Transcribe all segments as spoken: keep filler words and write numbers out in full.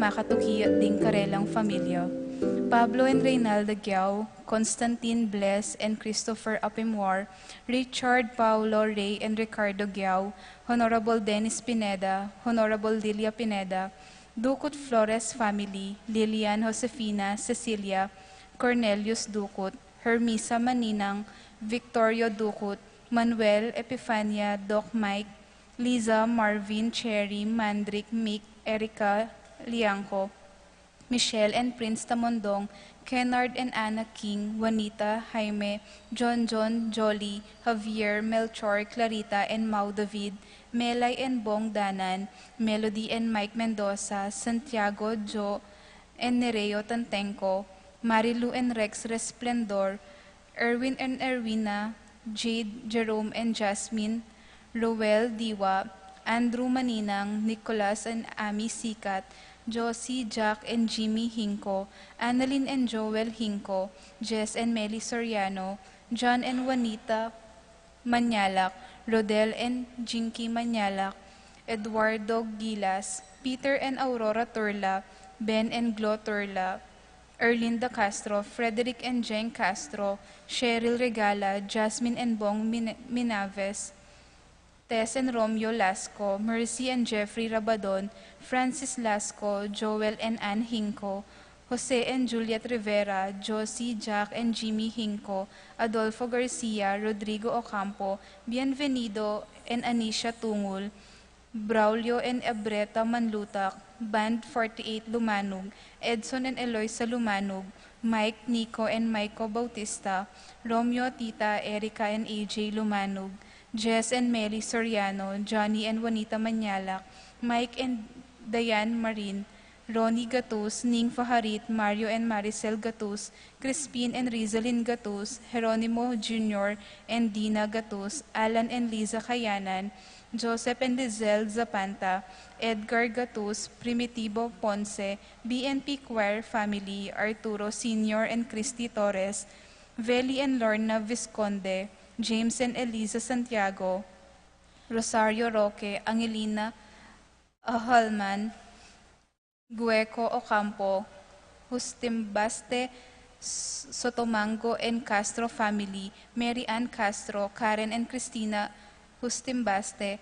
makatuki at ding karelang familia. Pablo and Reynalda Giao, Constantine Bles and Christopher Apimwar, Richard Paulo Rey and Ricardo Giao, Honorable Dennis Pineda, Honorable Lilia Pineda, Ducut Flores family, Lilian, Josefina, Cecilia, Cornelius Ducut, Hermisa Maninang, Victorio Ducut, Manuel, Epifania, Doc Mike, Liza, Marvin, Cherry, Mandrick, Mick, Erica, Liangco, Michelle and Prince Tamondong, Kennard and Anna King, Juanita, Jaime, John John, Jolly, Javier, Melchor, Clarita, and Mau David, Melay and Bong Danan, Melody and Mike Mendoza, Santiago, Joe, and Nereo Tantenco, Marilu and Rex Resplendor, Erwin and Erwina, Jade, Jerome and Jasmine, Roel Diwa, Andrew Maninang, Nicolas and Ami Sikat, Josie, Jack and Jimmy Hinco, Annalyn and Joel Hinco, Jess and Meli Soriano, John and Juanita Manyalak, Rodel and Jinky Manyalak, Eduardo Gilas, Peter and Aurora Turla, Ben and Glo Turla, Erlinda Castro, Frederick and Jeng Castro, Cheryl Regala, Jasmine and Bong Min-, Minaves, Tess and Romeo Lasco, Mercy and Jeffrey Rabadon, Francis Lasco, Joel and Ann Hinco, Jose and Juliet Rivera, Josie, Jack and Jimmy Hinco, Adolfo Garcia, Rodrigo Ocampo, Bienvenido and Anisha Tungul, Braulio and Abreta Manlutak, Band forty-eight Lumanug, Edson and Eloisa Lumanug, Mike, Nico and Maiko Bautista, Romeo, Tita, Erica and A J Lumanug, Jess and Meli Soriano, Johnny and Juanita Manyalak, Mike and Diane Marin, Ronnie Gatus, Ning Faharit, Mario and Maricel Gatus, Crispin and Rizalin Gatus, Jeronimo Junior and Dina Gatus, Alan and Liza Kayanan, Joseph and Lizelle Zapanta, Edgar Gatus, Primitivo Ponce, B N P Choir family, Arturo Senior and Christy Torres, Veli and Lorna Visconde, James and Eliza Santiago, Rosario Roque, Angelina Ahalman, Gueco Ocampo, Justin Baste, S-, Sotomango and Castro family, Mary Ann Castro, Karen and Christina Justin Baste,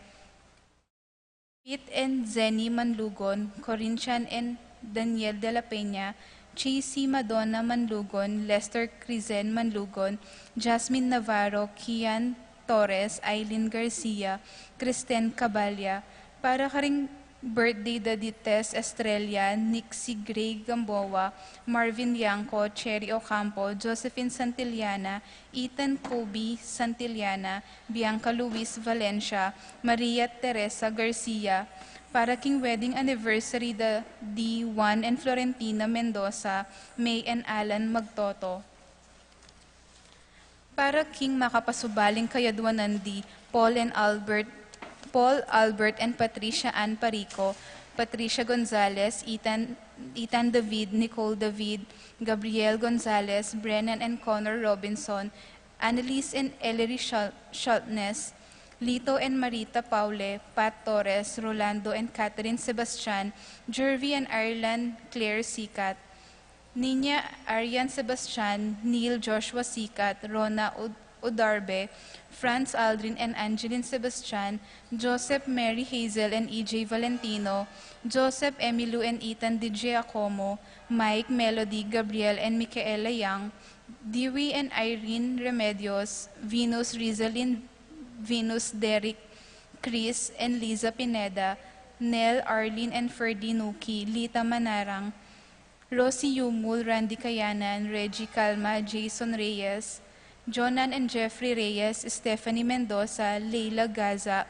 Pete and Zenny Manlugon, Corinthian and Daniel de la Peña, Chasey Madonna Manlugon, Lester Crizen Manlugon, Jasmine Navarro, Kian Torres, Aileen Garcia, Kristen Caballa, para karing birthday da di Tess Estrella, Nixie Gray Gamboa, Marvin Liangco, Cherry Ocampo, Josephine Santillana, Ethan Kobe Santillana, Bianca Luis Valencia, Maria Teresa Garcia, para king wedding anniversary da di Juan and Florentina Mendoza, May and Alan Magtoto. Para king makapasubaling kayadwanan di Paul and Albert, Paul, Albert and Patricia Ann Parico, Patricia Gonzalez, Ethan, Ethan David, Nicole David, Gabriel Gonzalez, Brennan and Connor Robinson, Annalise and Ellery Schul-, Schultness, Lito and Marita Paule, Pat Torres, Rolando and Catherine Sebastian, Jervy and Ireland Claire Sikat, Nina Arian Sebastian, Neil Joshua Sikat, Rona Ud-, Udarbe, Franz Aldrin and Angeline Sebastian, Joseph Mary Hazel and E J Valentino, Joseph Emilu and Ethan D J Acomo, Mike, Melody, Gabriel and Michaela Young, Dewey and Irene Remedios, Venus, Rizalin, Venus, Derek, Chris and Liza Pineda, Nel, Arlene and Ferdy Nuki, Lita Manarang, Rosie Yumul, Randy Kayanan, Reggie Calma, Jason Reyes, Jonan and Jeffrey Reyes, Stephanie Mendoza, Leila Gaza,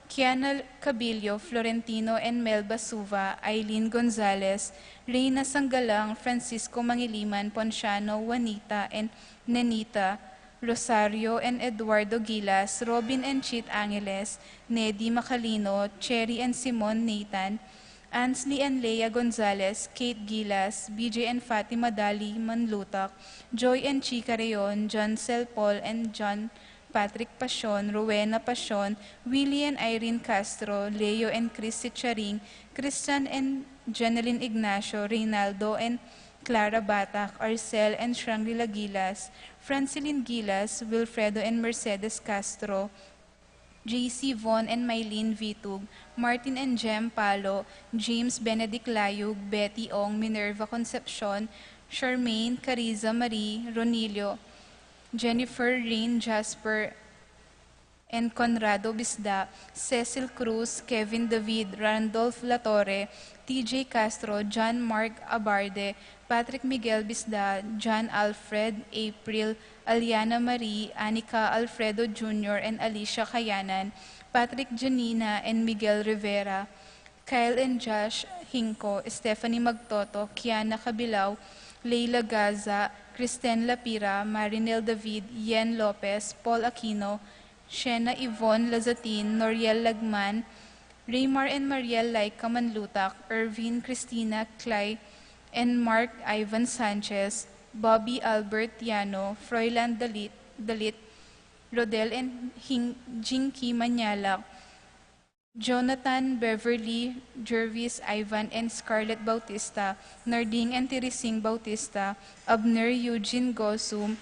Kiana Cabillo, Florentino and Melba Suva, Eileen Gonzalez, Reina Sanggalang, Francisco Mangiliman, Ponciano, Juanita and Nenita, Rosario and Eduardo Gilas, Robin and Chit Angeles, Nedi Macalino, Cherry and Simon Nathan, Ansley and Lea Gonzalez, Kate Gilas, B J and Fatima Dali Manlutak, Joy and Chica Reon, John Sel Paul and John Patrick Pasion, Rowena Pasion, Willie and Irene Castro, Leo and Christy Charing, Christian and Jeneline Ignacio, Reynaldo and Clara Batak, Arcel and Shangri-La Gilas, Francilyn Gilas, Wilfredo and Mercedes Castro, J C Von and Mylene Vitug, Martin and Jem Palo, James Benedict Layug, Betty Ong, Minerva Concepcion, Charmaine, Cariza Marie, Ronilio, Jennifer, Rain, Jasper, and Conrado Bisda, Cecil Cruz, Kevin David, Randolph Latorre, T J Castro, John Mark Abarde, Patrick Miguel Bisda, John Alfred, April, Aliana Marie, Anika Alfredo Junior and Alicia Kayanan, Patrick Janina and Miguel Rivera, Kyle and Josh Hinco, Stephanie Magtoto, Kiana Cabilao, Leila Gaza, Kristen Lapira, Marinel David, Yen Lopez, Paul Aquino, Shena Yvonne Lazatin, Noriel Lagman, Raymar and Mariel Laika Manlutak, Ervin, Christina, Clay, and Mark Ivan Sanchez, Bobby Albert Yano, Froilan Dalit, Dalit, Rodel and Hing, Jinky Manyalak, Jonathan Beverly, Jervis Ivan and Scarlett Bautista, Narding and Teresing Bautista, Abner Eugene Gosum,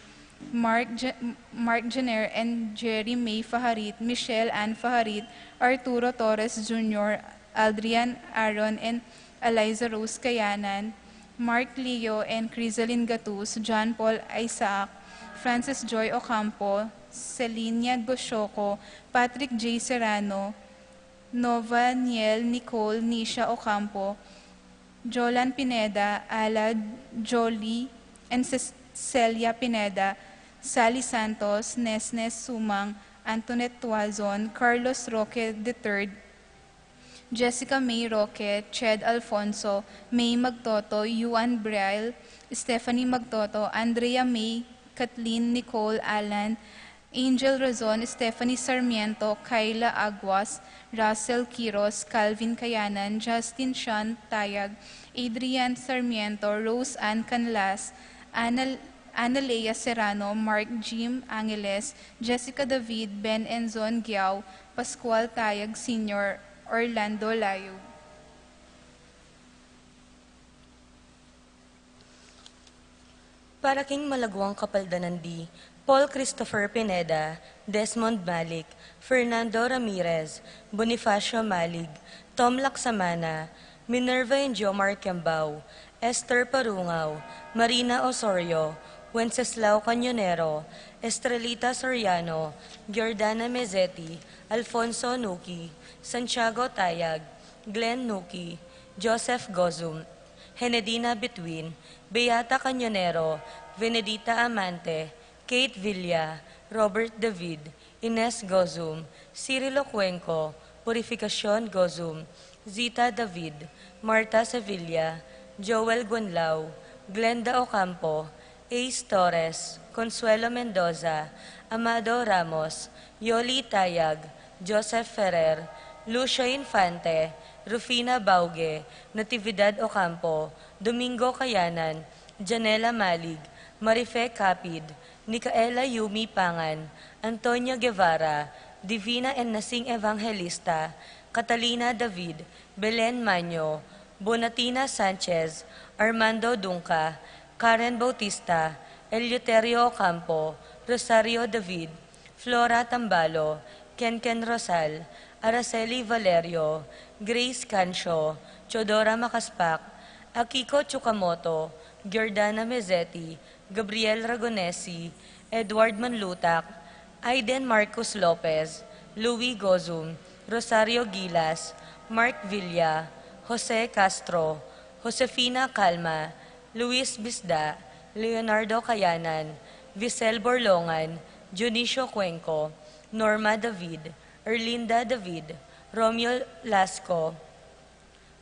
Mark, Je- Mark Jenner and Jerry May Faharit, Michelle Ann Faharit, Arturo Torres Junior, Adrian Aaron and Eliza Rose Kayanan, Mark Leo and Crisalin Gatus, John Paul Isaac, Francis Joy Ocampo, Celinia Goshoco, Patrick J Serrano, Nova Niel Nicole Nisha Ocampo, Jolan Pineda, Alad Jolie and Ces- Celia Pineda, Sally Santos, Nesnes Sumang, Antoinette Tuazon, Carlos Roque the third, Jessica May Roque, Ched Alfonso, May Magtoto, Yuan Brial, Stephanie Magtoto, Andrea May, Kathleen Nicole Alan, Angel Razon, Stephanie Sarmiento, Kyla Aguas, Russell Quiros, Calvin Kayanan, Justin Sean Tayag, Adrian Sarmiento, Rose Ann Canlas, Ana, Analea Serrano, Mark Jim Angeles, Jessica David, Ben Enzon Giao, Pascual Tayag Senior, Orlando Layug. Para king malaguang kapaldanan di, Paul Christopher Pineda, Desmond Malik, Fernando Ramirez, Bonifacio Malig, Tom Laksamana, Minerva and Jomar Kembao, Esther Parungaw, Marina Osorio, Wenceslao Cañonero, Estrelita Soriano, Giordana Mezeti, Alfonso Nuki, Santiago Tayag, Glenn Nuki, Joseph Gozum, Henedina Between, Beata Cañonero, Venedita Amante, Kate Villa, Robert David, Ines Gozum, Cirilo Cuenco, Purificacion Gozum, Zita David, Marta Sevilla, Joel Guanlao, Glenda Ocampo, Ace Torres, Consuelo Mendoza, Amado Ramos, Yoli Tayag, Joseph Ferrer, Lucia Infante, Rufina Bauge, Natividad Ocampo, Domingo Kayanan, Janela Malig, Marife Capid, Nicaela Yumi Pangan, Antonio Guevara, Divina and Nasing Evangelista, Catalina David, Belen Maño, Bonatina Sanchez, Armando Dunca, Karen Bautista, Eleuterio Ocampo, Rosario David, Flora Tambalo, Kenken Rosal, Araceli Valerio, Grace Cancio, Teodora Macaspac, Akiko Tsukamoto, Giordana Mezeti, Gabriel Ragonesi, Edward Manlutac, Aiden Marcos Lopez, Louis Gozum, Rosario Gilas, Mark Villa, Jose Castro, Josefina Calma, Luis Bisda, Leonardo Kayanan, Visel Borlongan, Dionisio Cuenco, Norma David, Erlinda David, Romeo Lasco,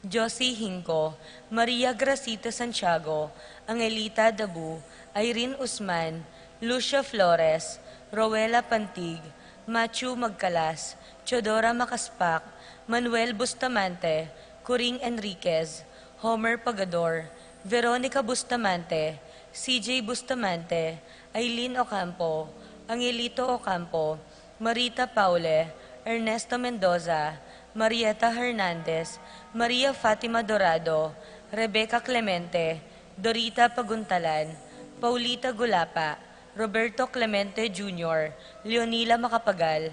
Josie Hinco, Maria Gracita Santiago, Angelita Dabu, Irene Usman, Lucia Flores, Rowela Pantig, Matthew Magcalas, Teodora Macaspac, Manuel Bustamante, Coring Enriquez, Homer Pagador, Veronica Bustamante, C J Bustamante, Aileen Ocampo, Angelito Ocampo, Marita Paule, Ernesto Mendoza, Marieta Hernandez, Maria Fatima Dorado, Rebecca Clemente, Dorita Paguntalan, Paulita Gulapa, Roberto Clemente Junior, Leonila Macapagal,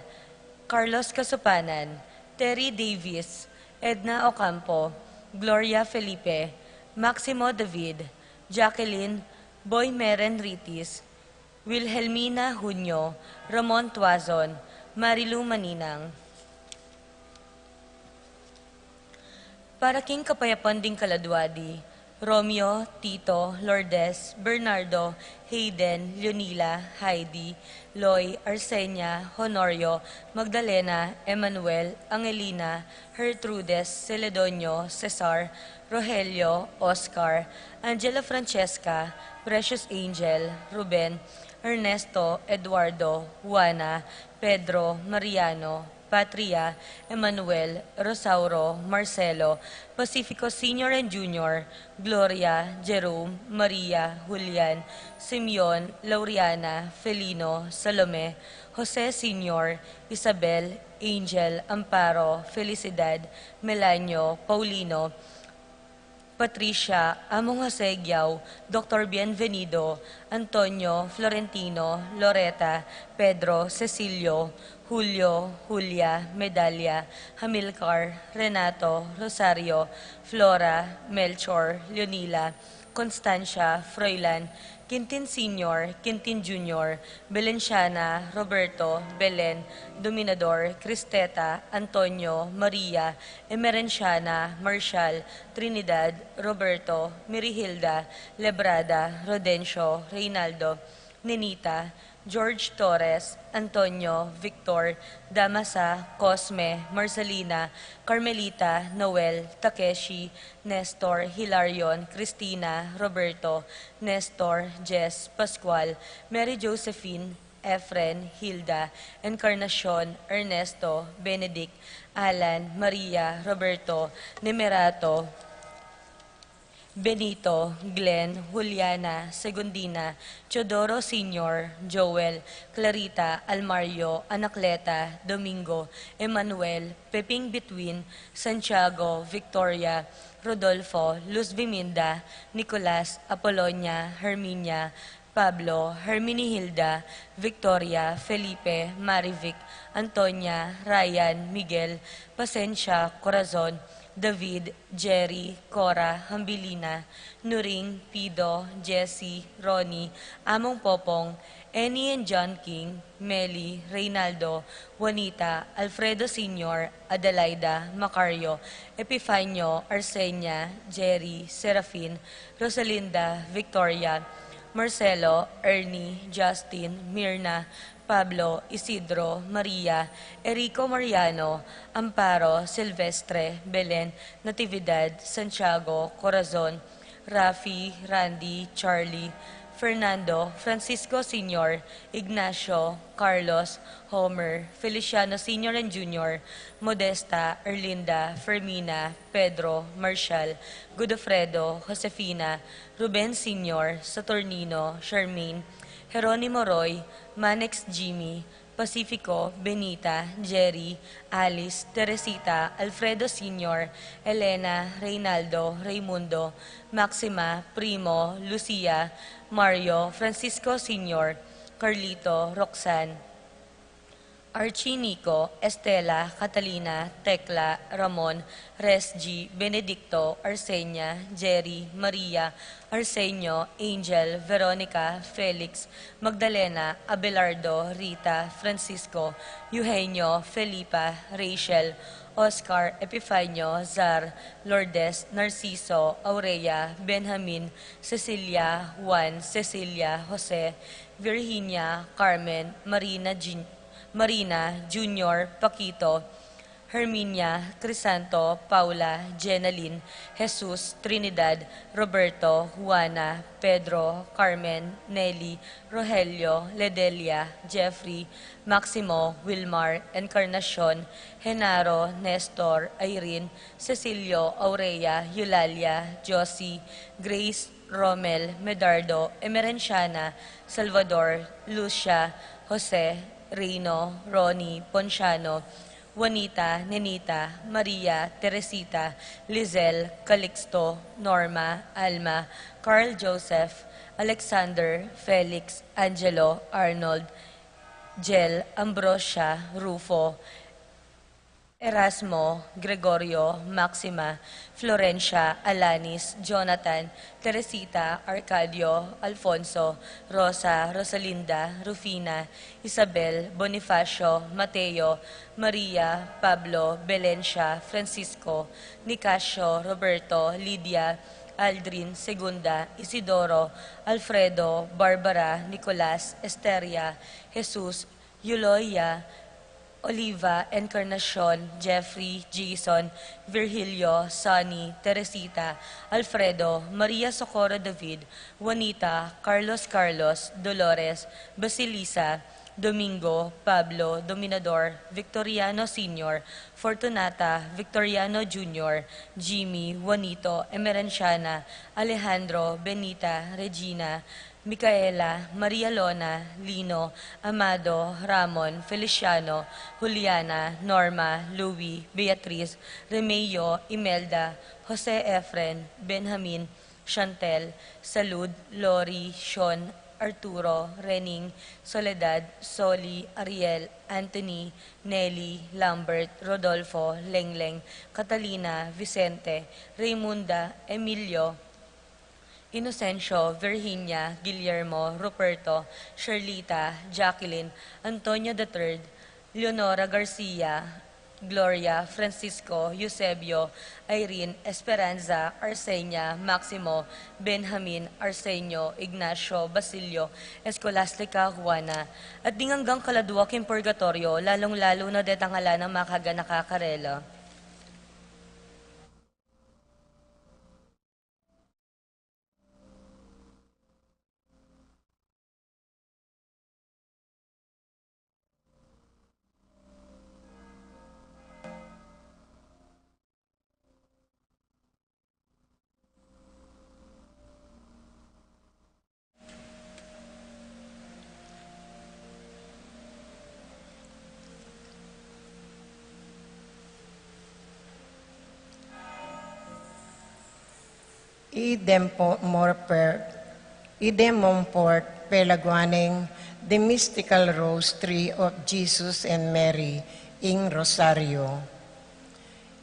Carlos Casupanan, Terry Davis, Edna Ocampo, Gloria Felipe, Maximo David, Jacqueline Boy Meren Ritis, Wilhelmina Junio, Ramon Tuazon, Marilu Maninang. Para king kapayapan ding kaladwa di, Romeo, Tito, Lourdes, Bernardo, Hayden, Leonila, Heidi, Loy, Arsenia, Honorio, Magdalena, Emmanuel, Angelina, Gertrudes, Celedonio, Cesar, Rogelio, Oscar, Angela Francesca, Precious Angel, Ruben, Ernesto, Eduardo, Juana, Pedro, Mariano, Patria, Emmanuel, Rosauro, Marcelo, Pacifico Senior and Junior, Gloria, Jerome, Maria, Julian, Simeon, Lauriana, Felino, Salome, Jose Senior, Isabel, Angel, Amparo, Felicidad, Melanio, Paulino, Patricia, Among Jose Giao, Doctor Bienvenido, Antonio, Florentino, Loreta, Pedro, Cecilio, Julio, Julia, Medalia, Hamilcar, Renato, Rosario, Flora, Melchor, Leonila, Constancia, Froilan, Quintin Senior, Quintin Junior, Belenciana, Roberto, Belen, Dominador, Cristeta, Antonio, Maria, Emerenciana, Marshall, Trinidad, Roberto, Mirihilda, Lebrada, Rodencio, Reynaldo, Nenita, George Torres, Antonio, Victor, Damasa, Cosme, Marcelina, Carmelita, Noel, Takeshi, Nestor, Hilarion, Cristina, Roberto, Nestor, Jess, Pascual, Mary Josephine, Efren, Hilda, Encarnacion, Ernesto, Benedict, Alan, Maria, Roberto, Nemerato, Benito, Glenn, Juliana, Segundina, Teodoro Senior, Joel, Clarita, Almario, Anacleta, Domingo, Emmanuel, Peping Between, Santiago, Victoria, Rodolfo, Luz Viminda, Nicolas, Apolonia, Herminia, Pablo, Herminihilda, Victoria, Felipe, Marivic, Antonia, Ryan, Miguel, Pasensia, Corazon, David, Jerry, Cora, Hambilina, Nuring, Pido, Jessie, Ronnie, Among Popong, Annie and John King, Meli, Reynaldo, Juanita, Alfredo Senior, Adelaida, Macario, Epifanio, Arsenia, Jerry, Serafin, Rosalinda, Victoria, Marcelo, Ernie, Justin, Mirna, Pablo, Isidro, Maria, Erico, Mariano, Amparo, Silvestre, Belen, Natividad, Santiago, Corazon, Rafi, Randy, Charlie, Fernando, Francisco Senior, Ignacio, Carlos, Homer, Feliciano Senior and Junior, Modesta, Erlinda, Fermina, Pedro, Marshall, Godofredo, Josefina, Ruben Senior, Saturnino, Charmaine, Jeronimo Roy, Manex Jimmy, Pacifico, Benita, Jerry, Alice, Teresita, Alfredo Senior, Elena, Reynaldo, Raymundo, Maxima, Primo, Lucia, Mario, Francisco Senior, Carlito, Roxanne, Archie, Nico, Estela, Catalina, Tecla, Ramon, Resgie, Benedicto, Arsenia, Jerry, Maria, Arsenio, Angel, Veronica, Felix, Magdalena, Abelardo, Rita, Francisco, Eugenio, Felipa, Rachel, Oscar, Epifanio, Zar, Lourdes, Narciso, Aurea, Benjamin, Cecilia, Juan, Cecilia, Jose, Virginia, Carmen, Marina, Jin-, Marina, Junior, Paquito, Herminia, Crisanto, Paula, Jenalyn, Jesus, Trinidad, Roberto, Juana, Pedro, Carmen, Nelly, Rogelio, Ledelia, Jeffrey, Maximo, Wilmar, Encarnacion, Genaro, Nestor, Irene, Cecilio, Aurea, Eulalia, Josie, Grace, Romel, Medardo, Emerenciana, Salvador, Lucia, Jose, Rino, Ronnie, Ponciano, Juanita, Nenita, Maria, Teresita, Lizelle, Calixto, Norma, Alma, Carl Joseph, Alexander, Felix, Angelo, Arnold, Jel, Ambrosia, Rufo, Erasmo, Gregorio, Maxima, Florencia, Alanis, Jonathan, Teresita, Arcadio, Alfonso, Rosa, Rosalinda, Rufina, Isabel, Bonifacio, Mateo, Maria, Pablo, Belencia, Francisco, Nicasio, Roberto, Lydia, Aldrin, Segunda, Isidoro, Alfredo, Barbara, Nicolas, Esteria, Jesus, Euloia, Oliva, Encarnacion, Jeffrey, Jason, Virgilio, Sonny, Teresita, Alfredo, Maria Socorro David, Juanita, Carlos Carlos, Dolores, Basilisa, Domingo, Pablo, Dominador, Victoriano Senior, Fortunata, Victoriano Junior, Jimmy, Juanito, Emerenciana, Alejandro, Benita, Regina, Micaela, Maria Lona, Lino, Amado, Ramon, Feliciano, Juliana, Norma, Louie, Beatriz, Remeo, Imelda, Jose Efren, Benjamin, Chantel, Salud, Lori, Sean, Arturo, Rening, Soledad, Soli, Ariel, Anthony, Nelly, Lambert, Rodolfo, Lengleng, Catalina, Vicente, Raymunda, Emilio, Inocencio, Virginia, Guillermo, Ruperto, Sherlita, Jacqueline, Antonio the third, Leonora Garcia, Gloria, Francisco, Eusebio, Irene, Esperanza, Arsenia, Maximo, Benjamin, Arsenio, Ignacio, Basilio, Escolastica, Juana, at ding anggang kaladua king purgatorio, lalung-lalu na detang ala nang makaganaka karela. I de Montfort, i de Montfort, pelaguan neng The Mystical Rosary of Jesus and Mary, ing Rosario.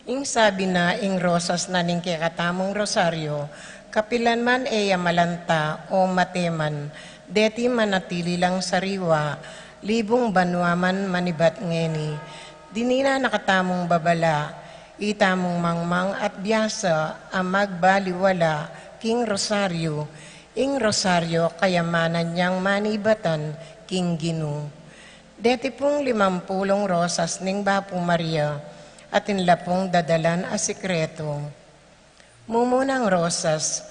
Ing sabi na ing rosas na ning kekatamung Rosario, kapilan man e ya malanta o mate man, deti manatili lang sariwa, libung banua man manibat ngeni. Dinan na katamung babala, itamung mangmang at biasa a magbaliwala king Rosario, ing Rosario kayamanan yang manibatan king Ginu. Deti pung limampulung rosas ning Bapu Maria, atin la pung dadalan a sikretu. Mumunang rosas,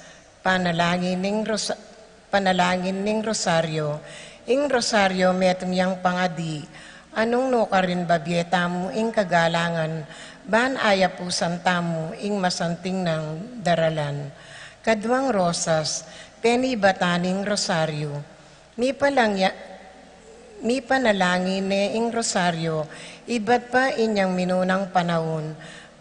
panalangin ning Rosa-, panalangin ning Rosario. Ing Rosario metung yang pangadi, anung nukarin babie tamu ing kagalangan, ban ayapusan tamu ing masanting nang daralan. Kaduang rosas, penibatan ning Rosario. Mipalang ya-, mipanalangin ne ing Rosario, ibat pa inyang minunang panaun,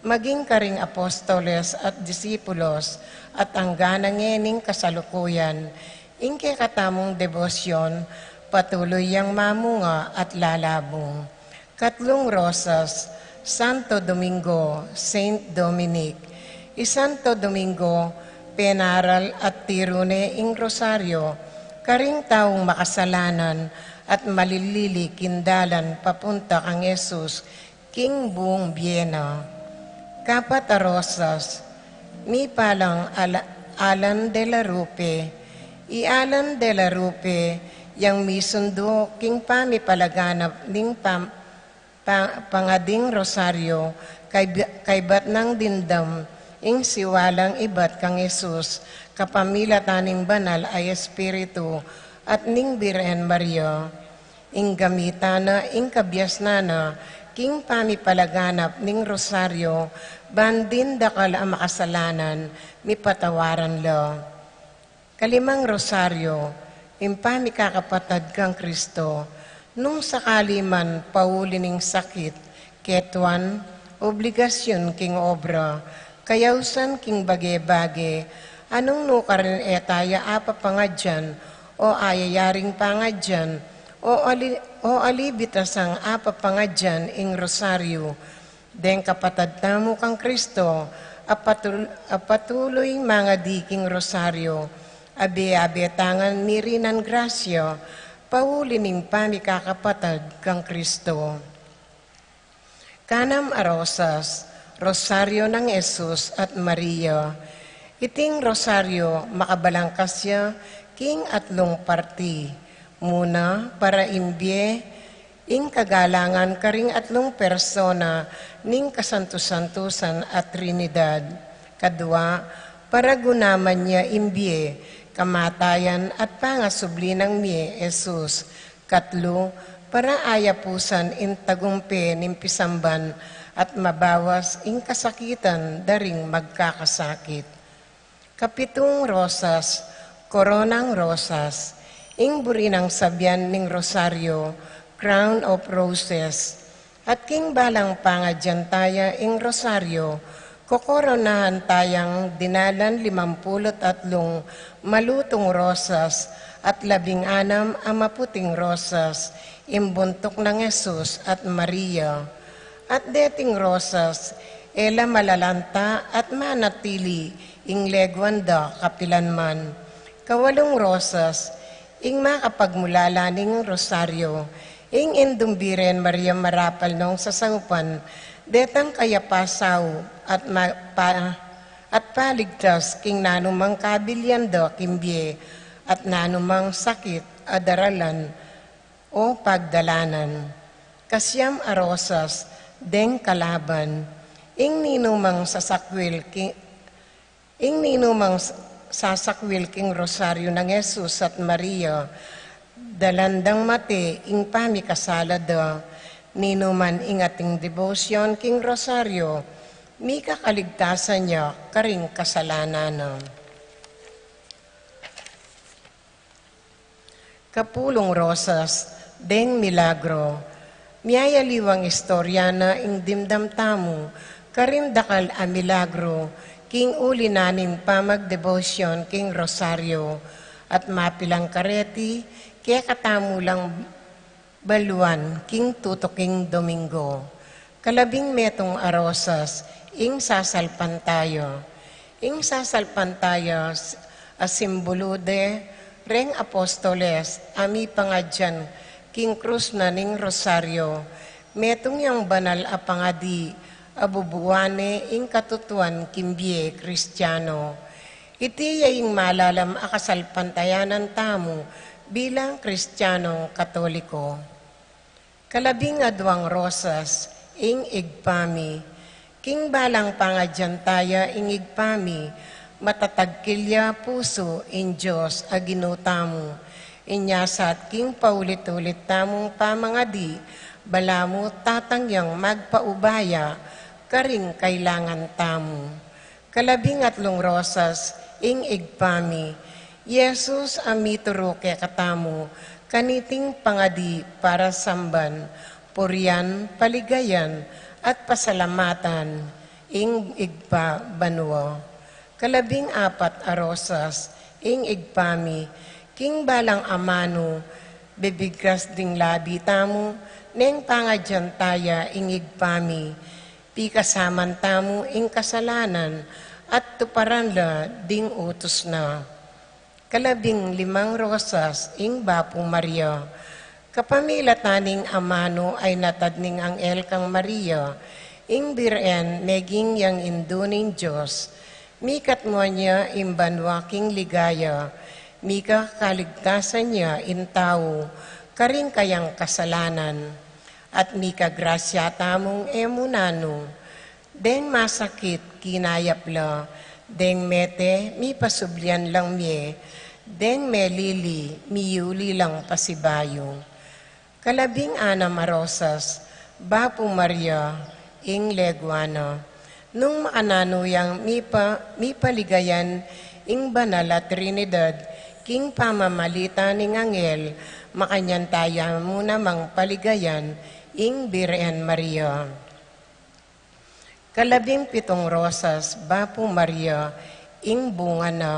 maging karing apostoles at disipulos, at angga na ngening kasalukuyan, ing kekatamung debosyon, patuloy yang mamunga at lalabung. Katlung rosas, Santo Domingo, Saint Dominic. I Santo Domingo, penaral at tiru ne ing Rosario, karing taung makasalanan at malilili king dalan papunta kang Jesus, king buung bie na. Kapat a rosas, mipalang Ala-, Alan de la Rupe. I Alan de la Rupe, yang misundu king pamipalaganap ning pam-, pa-, pangading rosaryo, kayba-, kaybat nang dimdam ing siwalang ibat kang Jesus, kapamilatan ning Banal a Espiritu at ning Birhen Maria. Ing gamitan na ing kabiasnan na king pamipalaganap ning rosaryo, ban ding dakal a makasalanan, mipatawaran la. Kalimang rosaryo, ing pamikakapatad kang Kristo, nung sakali man pauli ning sakit, ketuan, obligasyun king obra, kayausan king bage-bage, a nung nukarin e taya apapangadyan, o ayayaring pangadyan, o ali-, o ali bitasang apapangadyan ing rosaryo, deng kapatad tamu kang Kristo, a patul-, a patuluy mangadi king rosaryo, abe-abe tang mirin nang grasya, pauli ning pamikakapatad kang Kristo. Kanam a rosas, Rosaryo nang Jesus at Maria. Iting rosaryo makabalangkas ya king atlung parti. Muna, para imbie ing kagalangan karing atlung persona ning kasantu-santusan a Trinidad. Kadua, para gunaman ya imbie kamatayan at pangasubli nang mie Jesus. Katlu, para ayapusan ing tagumpe ning pisamban at mabawas ing kasakitan da ring magkakasakit. Kapitung rosas, koronang rosas, ing buri nang sabian ning rosaryo, crown of roses. At king balang pangadyan taya ing rosaryo, kokoronahan tayang dinalan limampulu't atlung malutung rosas at labing anam a maputing rosas, ing buntuk nang Jesus at Maria. At deting rosas, e la malalanta at manatili ing leguan da kapilanman. Kawalung rosas, ing makapagmulala ning rosaryo, ing Indung Birhen Maria marapal nong sasaupan detang kayapasau at ma-, pa-, at paligtas king nanumang kabilian da king bie at nanumang sakit a daralan o pagdalanan. Kasiam a rosas, deng kalaban, ing ninumang sasakwil ki-, ing ninumang s-, sasakwil king rosaryo nang Jesus at Maria, dalan dang mate ing pamikasala da. Ninuman ing ating debosyon king rosaryo, mika kaligtasan ya karing kasalanan na. Kapulung rosas, deng milagro. Miyayaliwang istorya na ing dimdam tamu karing dakal a milagro king uli na ning pamagdebosyon king rosaryo, at mapilang kareti kekatamu lang baluan king tutuking Domingo. Kalabing metung a rosas, ing sasalpantaya. Ing sasalpantaya s-, a simbulu de reng apostoles a mipangadyan king krus na ning rosaryo. Metung yang banal a pangadi a bubuane ing katutuan king bie Kristiano. Iti ya ing malalam a kasalpantayanan tamu bilang Kristianong Katoliko. Kalabing aduang rosas, ing Ibpa mi. King balang pangadyan taya ing Ibpa mi, matatagkil ya pusu ing Dios a Ginu tamu. Inya sat king paulit-ulit tamung pamangadi, balamu tatang yang magpaubaya karing kailangan tamu. Kalabing atlung rosas, ing Ibpa mi. Jesus a mituru kekatamu kaniting pangadi para samban, purian, paligayan, at pasalamatan, ing Ibpa banua. Kalabing apat a rosas, ing Ibpa mi. King balang amanu, bibigkas ding labi tamu neng pangadyan taya ing Ibpa mi. Pikasaman tamu ing kasalanan at tuparan la ding utus na. Kalabing limang rosas, ing Bapu Maria. Kapamilatan ning amanu ay natad ning anghel kang Maria, ing Birhen meging yang Indu ning Dios. Mikatmuan ya ing banua king ligaya, mika kaligtasan ya ing tau karing kayang kasalanan. At mika grasya tamung e mu nanu, deng masakit kinayap la, deng mete mipasublian lang mie, deng melili miyuli lang pasibayu. Kalabing anam a rosas, Bapu Maria, ing legua na. Nung makananu yang mipa-, mipaligayan ing banal a Trinidad, king pamamalitan ning anghel, makanyan taya mu namang paligayan ing Birhen Maria. Kalabing pitung rosas, Bapu Maria, ing bunga na.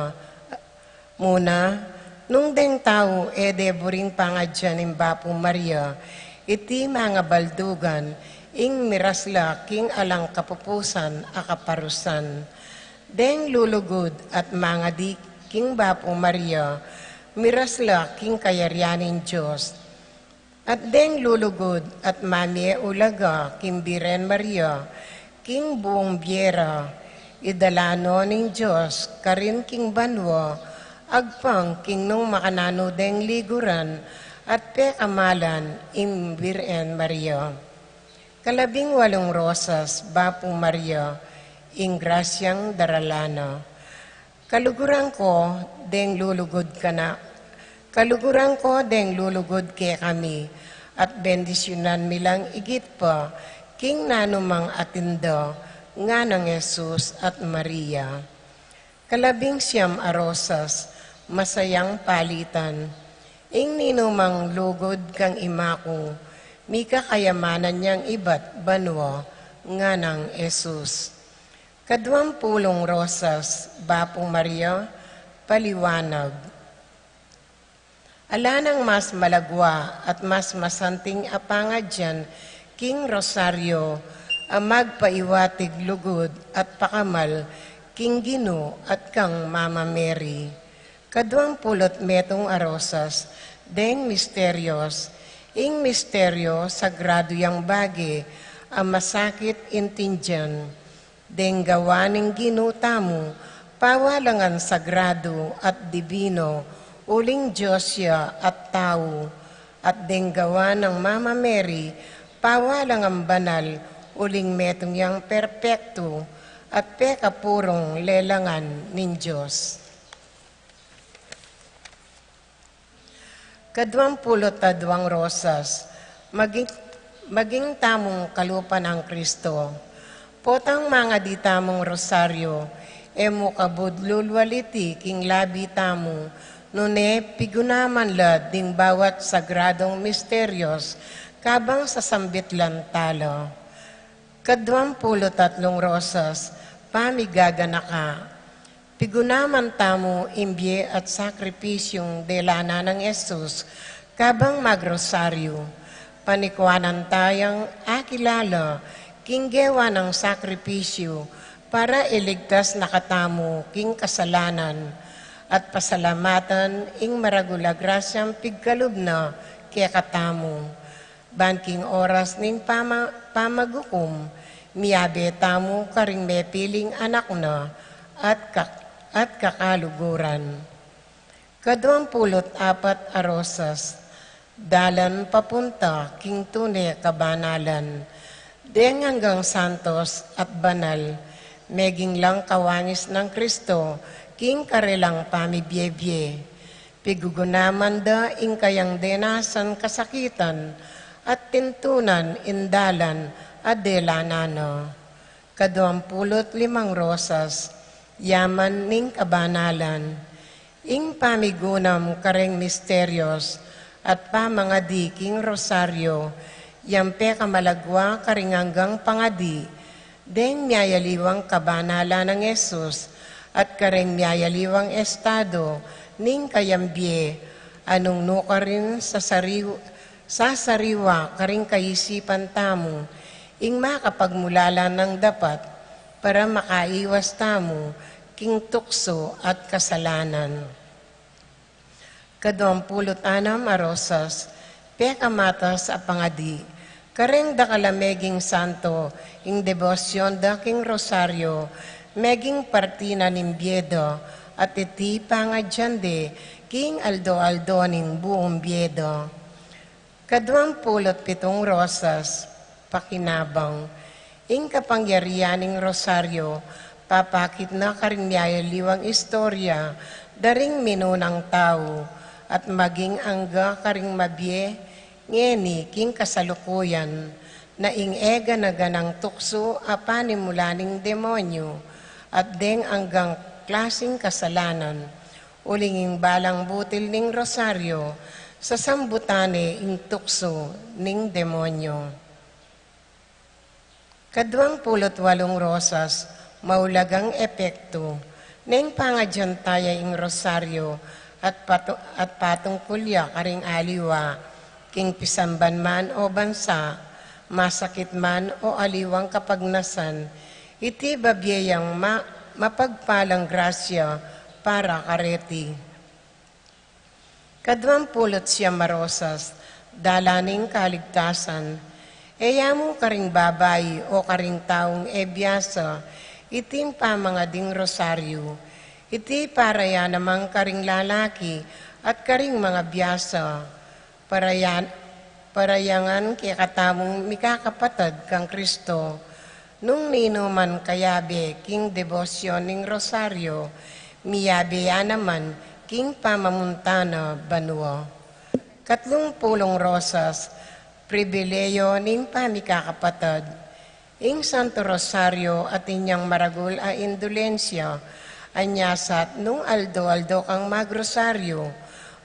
Muna, nung deng tau e de buring pangadyan ning Bapu Maria, iti mangabaldugan, ing miras la king alang kapupusan a kaparusan. Deng lulugud at mangadi king Bapu Maria, miras la king kayarian ning Dios. At deng lulugud at mamie ulaga king Birhen Maria, king buung bie ra, idala no ning Dios karin king banua, agpang king nung makananu deng liguran at pekamalan ing Birhen Maria. Kalabing walung rosas, Bapu Maria, ing grasyang darala na. Kaluguran ko deng lulugud kana, kaluguran ko deng lulugud kekami, at bendisyunan mi lang igit pa, king nanumang atin da, nganang Jesus at Maria. Kalabing siam a rosas, masayang palitan. Ing ninumang lugud kang ima ku, mika kayamanan yang ibat banua, nganang Jesus. Kaduang pulung rosas, Bapu Maria, paliwanag. Ala nang mas malagua at mas masanting a pangadyan king rosaryo a magpaiwatig lugud at pakamal king Ginu at kang Mama Mary. Kaduang pulu't metung a rosas, deng misterios. Ing misteryo sagrado yang bage a masakit intindian. Deng gawa ning Ginu tamu, pawalangan sagrado at dibino, uling Dios ya at tau, at deng gawa nang Mama Mary, pawalangan banal, uling metung yang perpektu, at pekapurung lelangan ning Dios. Kaduang pulu't aduang rosas, maging, maging tamung kalupa nang Kristo. Potang mangadi tamung rosaryo, e mu kabud lulwal iti king labi tamu, nune pigunaman la ding bawat sagradong misterios, kabang sasambit lan tala. Kaduang pulu't atlung rosas, pamigaganaka. Pigunaman tamu ing bie at sakripisyung dela na nang Jesus, kabang magrosaryo, panikuanan tayang akilala king gewa nang sakripisyu para iligtas na katamu king kasalanan, at pasalamatan ing maragul a grasyang pigkalub na kekatamu. Ban king oras ning pama-, pamagukum, miyabe tamu karing mepiling anak na at kak-, at kakaluguran. Kaduang pulu't apat a rosas, dalan papunta king tune kabanalan. Deng anggang santos at banal, meging lang kawangis nang Kristo king karelang pamibie-bie. Pigugunaman da ing kayang denasan kasakitan at tintunan ing dalan a dela na na. Kaduang pulu't limang rosas, yaman ning kabanalan. Ing pamigunam kareng misterios at pamangadi king rosaryo, yang pekamalagwa karing anggang pangadi, deng miyayaliwang kabanalan nang Jesus, at kareng miyayaliwang estado ning kayang bie, a nung nukarin sasariw-, sasariwa karing kaisipan tamu, ing makapagmulalan nang dapat, para makaiwas tamu king tuksu at kasalanan. Kaduang pulu't anam a rosas, pekamatas a pangadi. Kareng dakal a meging santo, ing debosyon da king rosaryo, meging parti na ning bie da, at iti pangadyan de, king aldo-aldo ning buung bie da. Kaduang pulu't pitung rosas, pakinabang. Ing kapangyarian ning rosaryo, papakit na karing miyayaliwang istorya da ring minunang tau, at maging angga karing mabie ngeni king kasalukuyan, na ing e gana-ganang tuksu a panimula ning demonyu, at deng anggang klasing kasalanan, uling ing balang butil ning rosaryo, sasambutan ne ing tuksu ning demonyu. Kaduang pulu't walung rosas, maulagang epektu. Neng pangadyan taya ing rosaryo at patu-, at patungkul ya karing aliwa, king pisamban man o bansa, masakit man o aliwang kapagnasan, iti babie yang ma-, mapagpalang grasya para kareti. Kaduang pulu't siyam a rosas, dala ning kaligtasan. E ya mu karing babai o karing taung e biasa iting pamangading rosaryo, iti para ya naman karing lalaki at karing mga biasa. Parayan-, parayangan kekatamung mikakapatad kang Kristo, nung ninu man kayabe king debosyon ning rosaryo, miyabe ya naman king pamamunta na banua. Katlung pulung rosas, pribileyo ning pamikakapatad. Ing Santo Rosaryo atin yang maragul a indulensya, anyasat nung aldo-aldo kang magrosaryo,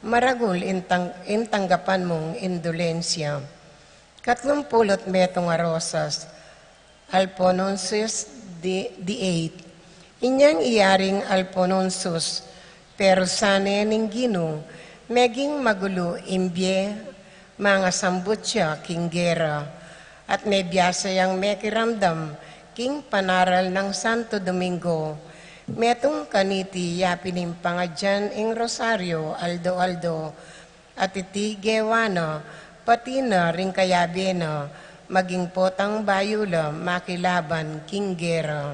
maragul intang-, intanggapan mung indulensya. Katlung pulu't metung a rosas, Alphonsus the, the eighth. Inyang iyaring Alphonsus, pero sane ning Ginu, meging magulu ing bie, mangasambut ya king gera, at mebiasa yang mekiramdam king panaral nang Santo Domingo. Metung kaniti ya pin ing pangadyan ing rosaryo aldo-aldo, at iti gewa na, pati na ring kayabe na, maging potang bayu la makilaban king gera.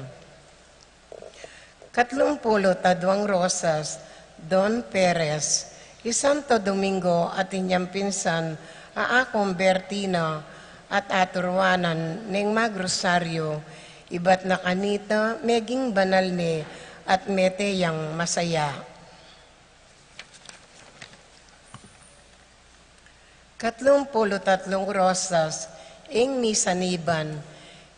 Katlung pulu't aduang rosas, Don Perez. I Santo Domingo atin yang pinsan a akumberti na at aturuanan neng magrosaryo, ibat na kanita meging banal ne at mete yang masaya. Katlung pulu't tatlung rosas, ing Misa Niban.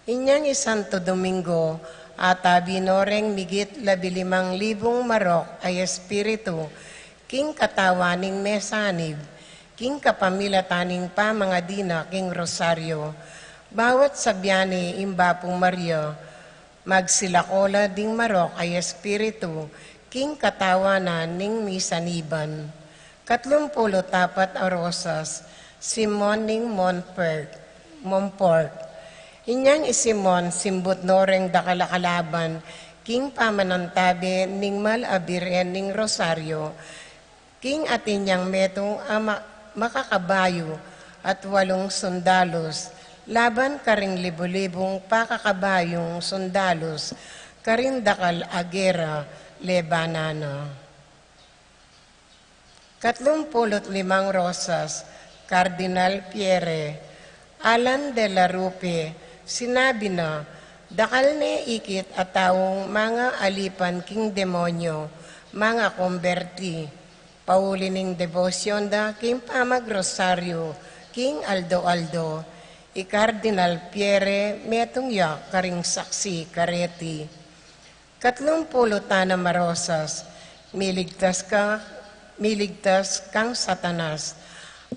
Inyang i Santo Domingo, atabi no reng migit labi-limang libung marok a espiritu, king katawan ning mesanib, king kapamilatan ning pamangadi na king rosaryo. Bawat sabyan ne ing Bapu Maria, magsilako la ding marok a espiritu, king katawan na ning Misa Niban. Katlung pulu't apat a rosas, Simon ning Montfort, Montfort. Inyang i Simon, simbut no reng dakal a kalaban, king pamanantabe ning mal a Birhen ning Rosaryo, king atin yang metung a ma-, makakabayu at walung sundalus, laban karing libu-libung pakakabayung sundalus, karing dakal a gera lebanan na. Katlung pulu't limang rosas, Cardinal Pierre, Alan de la Rupe, sinabi na, dakal ne ikit a taung mangalipan king demonyo, mangakumberti, pauli ning debosyon da king pamagrosaryo king aldo-aldo. I Cardinal Pierre metung ya karing saksi kareti. Katlung pulu't anam a rosas, miligtas ka, miligtas kang Satanas.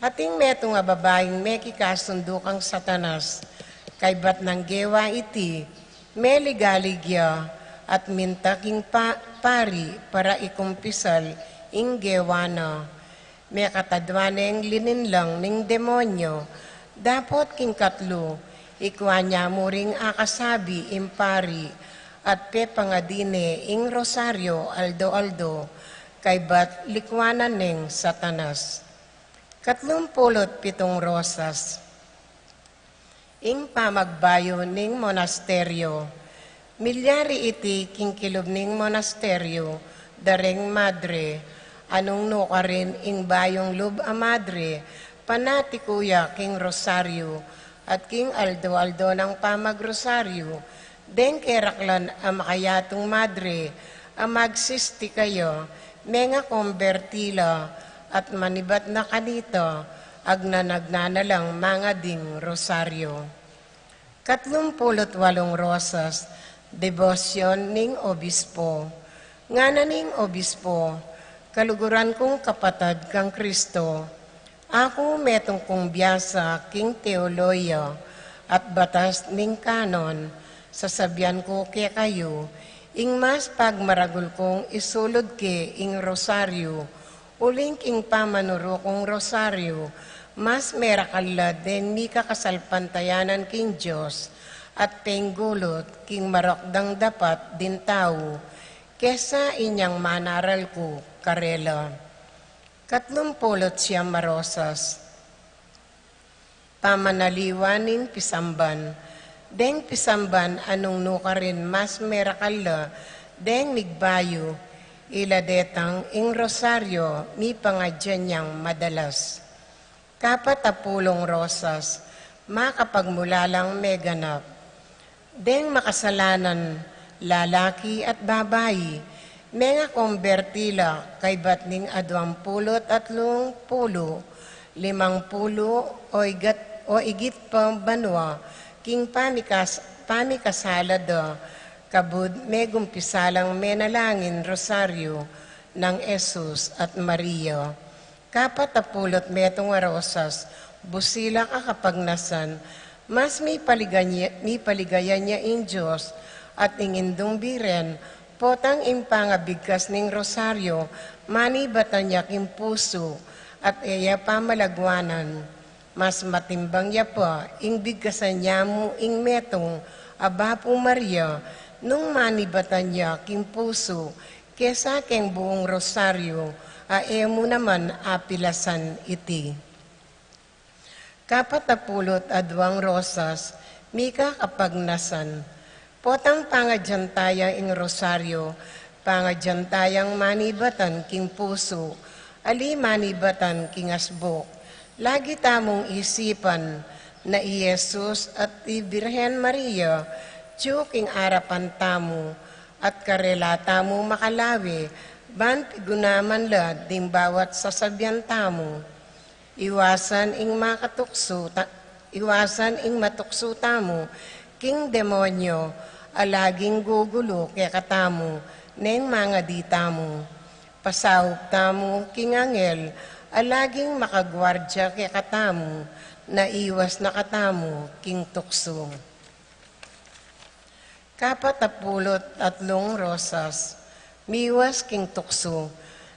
Atin metung a babaing mekikasundu kang Satanas, kaybat nang gewa iti, meligalig ya at minta king pa-, pari para ikumpisal ing gewa na. Mekatadwa neng lininlang ning demonyo, dapot king katlu, ikwa na mu ring akasabi ing pari, at pepangadi ne ing rosaryo aldo-aldo, kaybat likwanan neng Satanas. Katlung pulu't pitung rosas. Ing pamagbayu ning monasteryo. Milyari iti king kilub ning monasteryo, dareng madre, anung nukarin ing bayung lub a madre, Panatiku ya king rosaryu at king aldo-aldo nang pamagrosaryu, deng keraklan a makayatung madre a magsisti kaya, mengakomberti la at manibat na kanita, agnanagna na lang mangading rosaryu. Katlumpulu't walung rosas, debosyon ning obispo. Ngana ning obispo, kaluguran kung kapatad kang Kristo, aku metung kung biasa king teoloya at batas ning kanon, sasabian ku kekayu, ing mas pagmaragul kung isulud ke ing rosaryu, uling king pamanuru kung rosaryu, mas merakal la deng mikakasalpantayanan king Dios, at penggulut king marok dang dapat ding tau, kesa inyang manaral ku karela. Katlumpulu't siyam a rosas. Pamanaliwan ning pisamban. Deng pisamban a nung nukarin mas merakal la deng migbayu, ila detang ing rosaryo mipangadyan yang madalas. Kapat a pulung rosas, makapagmulalang meganap. Deng makasalanan, lalaki at babai, mengakomberti la kaybat ning aduang pulu't atlung pulu, limang pulu o igat, o igit pa banua, king pamikas-, pamikasala da, kabud megumpisa lang menalangin rosaryu nang Jesus at Maria. Kapat a pulu't metung a rosas, busilak a kapagnasan, mas mipaligaya-, mipaligayan ya ing Dios at ing Indung Biren, potang ing pangabigkas ning rosaryo, manibatan ya king pusu, at e ya pamalaguanan. Mas matimbang ya pa ing bigkasan ya mu ing metung a Bapu Maria, nung manibatan ya king pusu, kesa keng buung rosaryo a e mu naman apilasan iti. Kapat a pulu't aduang rosas, mikakapagnasan. Potang pangadyan taya ing rosaryo, pangadyan tayang manibatan king pusu, ali manibatan king asbuk. Lagi tamung isipan na i Jesus at i Birhen Maria, tiyu king arapan tamu, at karela tamu makalawe, ban pigunaman la ding bawat sasabian tamu. Iwasan ing makatuksu ta-, iwasan ing matuksu tamu king demonyo a laging gugulu kekatamu neng mangadi tamu. Pasaup tamu king anghel a laging makaguardia kekatamu, na iwas na katamu king tuksu. Kapat a pulu't atlung rosas, miwas king tuksu.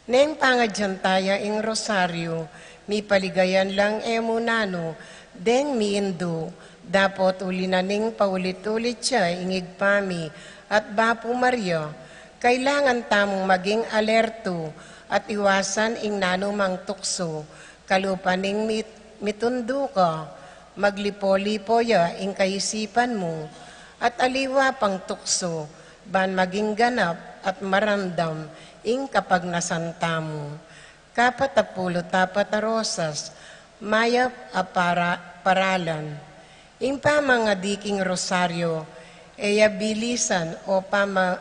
Neng pangadyan taya ing rosaryo, mipaligayan lang e mu nanu deng miindu, dapot uli na ning paulit-ulit ya ing Ibpa mi at Bapu Maria. Kailangan tamung maging alerto at iwasan ing nanumang tuksu, kalupa ning mit-, mitundu ka, maglipo-lipo ya ing kaisipan mu, at aliwa pang tuksu, ban maging ganap at maramdam ing kapagnasan tamu. Kapat a pulu't apat a rosas, mayap a para-, paralan. Ing pamangadi king rosaryo, e ya bilisan o pama-,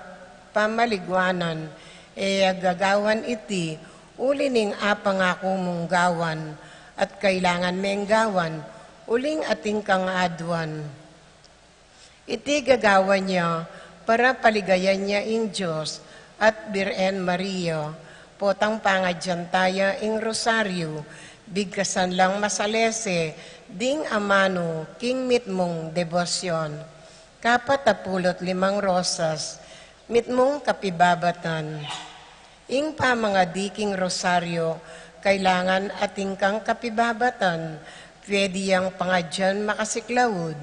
pamaliguanan, e ya gagawan iti, uli ning apangaku mung gawan, at kailangan meng gawan, uling atin kang aduan. Iti gagawan ya para paligayan ya ing Dios at Birhen Maria. Potang pangadyan taya ing rosaryo, bigkasan lang masalese ding amanu king mitmung debosyon. Kapat a pulu't limang rosas, mitmung kapibabatan. Ing pamangadi king rosaryo, kailangan atin kang kapibabatan, pwede yang pangadyan makasiklaud,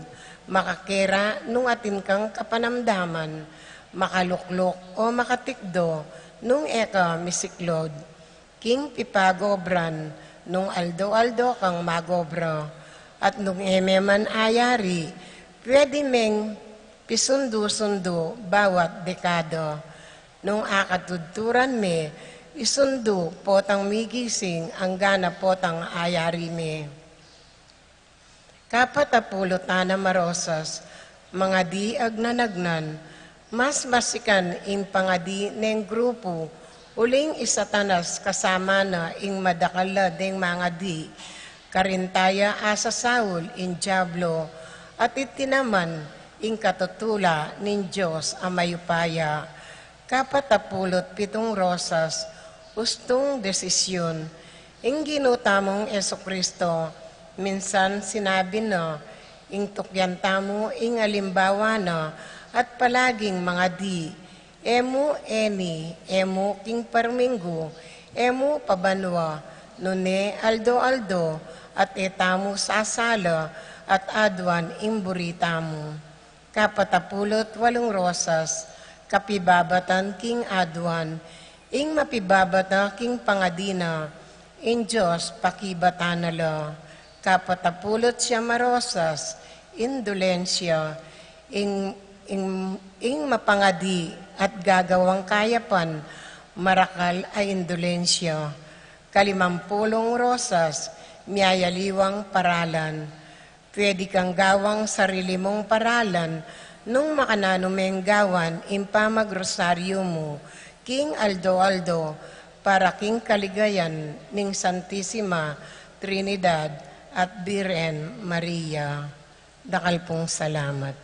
makakera nung atin kang kapanamdaman, makalukluk o makatikdo nung e ka misiklaud. King pipagobran, nung aldo-aldo kang magobra, at nung e me man ayari, pwede meng pisundu-sundu bawat dekada. Nung akatudturan me, Isundu potang migising, anggana potang ayari me. Kapatapulutan a marosas, mangadi agnan-agnan, mas masikan ing pangadi neng grupu, uling i Satanas kasama na ing madakal la deng mangadi, karin taya asasaul ing Diablo, at itinaman ing katutula ning Dios a mayupaya. Kapatapulu't pitung rosas, ustung desisyun. Ing Ginu tamung Jesucristo, minsan sinabi na, ing tukyan tamu ing alimbawa na, at palaging mangadi. E mu eni, e mu king parminggu, e mu pabanua, nune aldo-aldo, at e tamu sasala, at aduan ing buri tamu. Kapatapulu't walung rosas, kapibabatan king aduan, ing mapibabata king pangadi na, ing Dios pakibatan na la. Kapatapulu't siyam a rosas, indulensya, ing, ing, ing mapangadi at gagawang kayapan, marakal a indulensya. Kalimampulung rosas, miyayaliwang paralan. Pwede kang gawang sarili mung paralan nung makananu meng gawan ing pamagrosaryu mu king aldo-aldo para king kaligayan ning Santisima Trinidad at Birhen Maria. Dakal pung salamat.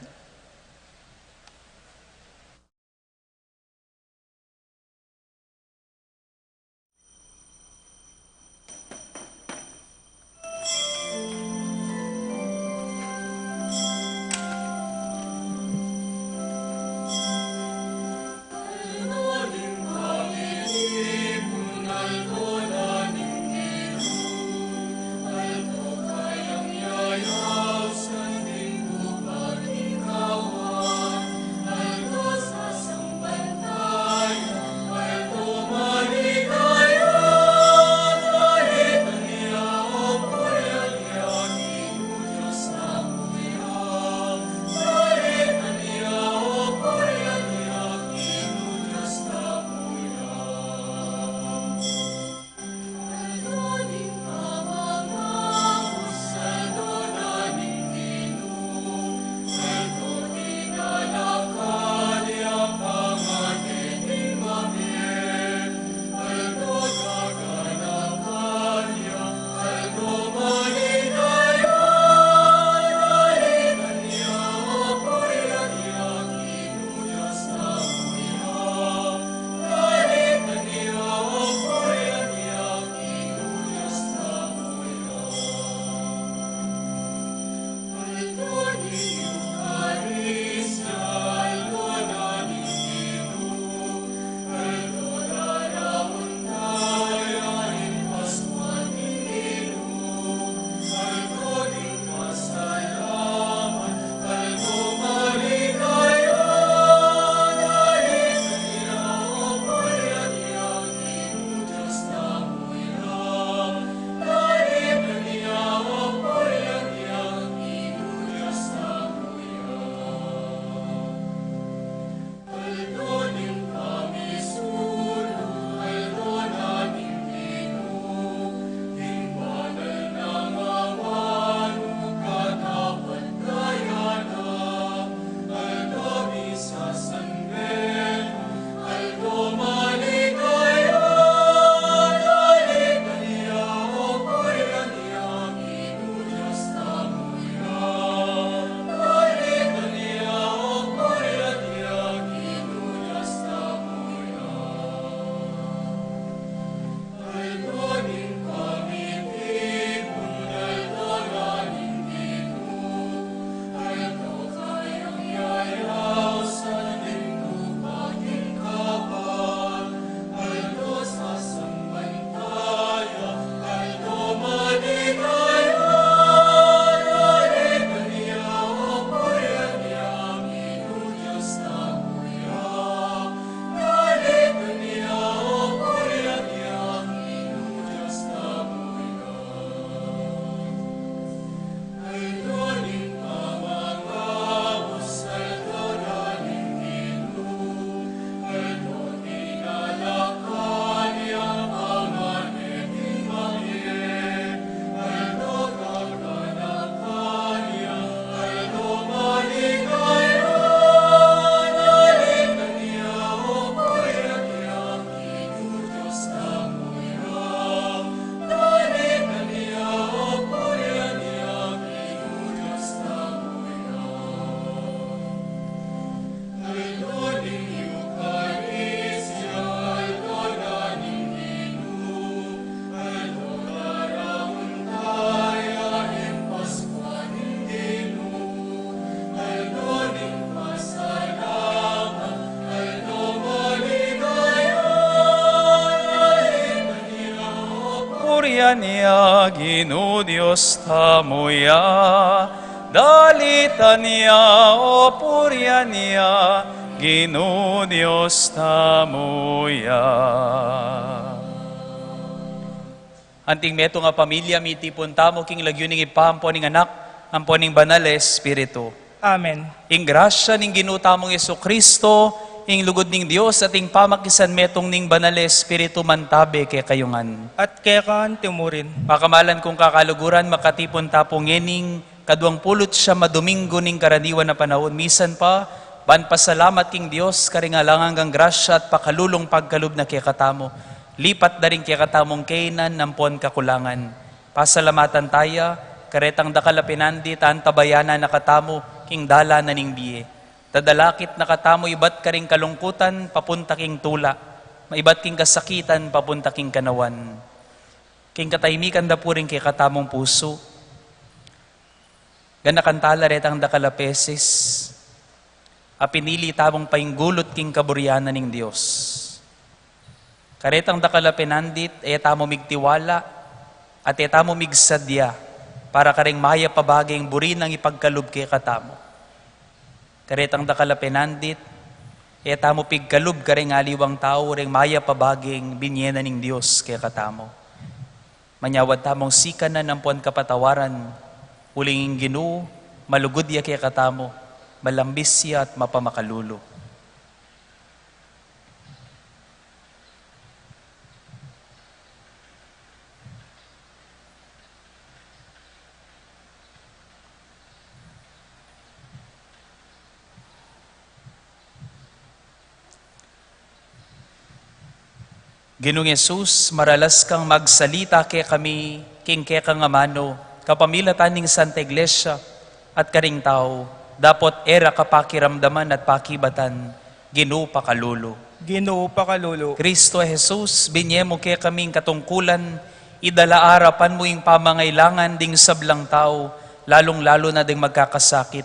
Purian ya, Ginu Dios tamu ya, dalitan ya, o purian ya, Ginu Dios tamu ya. Anting metung a pamilya, mitipun tamu king lagyu ning Ibpa, ampo ning Anak, ampo ning Banal a Espiritu. Amen. Ing grasya ning Ginu tamung Jesucristo, ing lugud ning Dios, at ing pamakisanmetung ning Banal a Espiritu mantabe kekayu ngan. At keka antimurin. Pakamalan kung kakaluguran, makatipun ta pu ngening kaduang pulu't siyam a Domingo ning karaniwan a panaun, misan pa, ban pasalamat king Dios, karing alang anggang grasya at pakalulung pagkalub na kekatamu, lipat da ring kekatamung kainan ampon kakulangan. Pasalamatan taya, karetang dakal a pinandit, antabayanan na katamu, king dalan na ning bie. Dadalakit na katamu ibat karing kalungkutan, papunta king tula, maibat king kasakitan, papunta king kanawan. King kataimikan da pu ring kekatamung pusu. Ganakan tala retang dakal a peses a pinili tamung painggulut king kaburian na ning Dios. Karetang dakal a pinandit, e tamu migtiwala, at e tamu migsadya, para karing mayap a bage ing buri nang ipagkalub kekatamu. Karetang dakal a pinandit, e tamu pigkalub karing aliwang tau, ring mayap a bage ing binie na ning Dios kekatamu. Manyawad tamung sikanan ampon kapatawaran, uling ing Ginu, malugud ya kekatamu, malambis ya at mapamakalulu. Ginung Jesus, maralas kang magsalita kekami, king kekang amanu, kapamilatan ning Santa Iglesia, at karing tau, dapot e ra ka pakiramdaman at pakibatan, Ginu pakalulu. Ginu pakalulu. Cristo Jesus, binie mu kekaming katungkulan, idala arapan mu ing pamangailangan ding sablang tau, lalung-lalu na ding magkakasakit.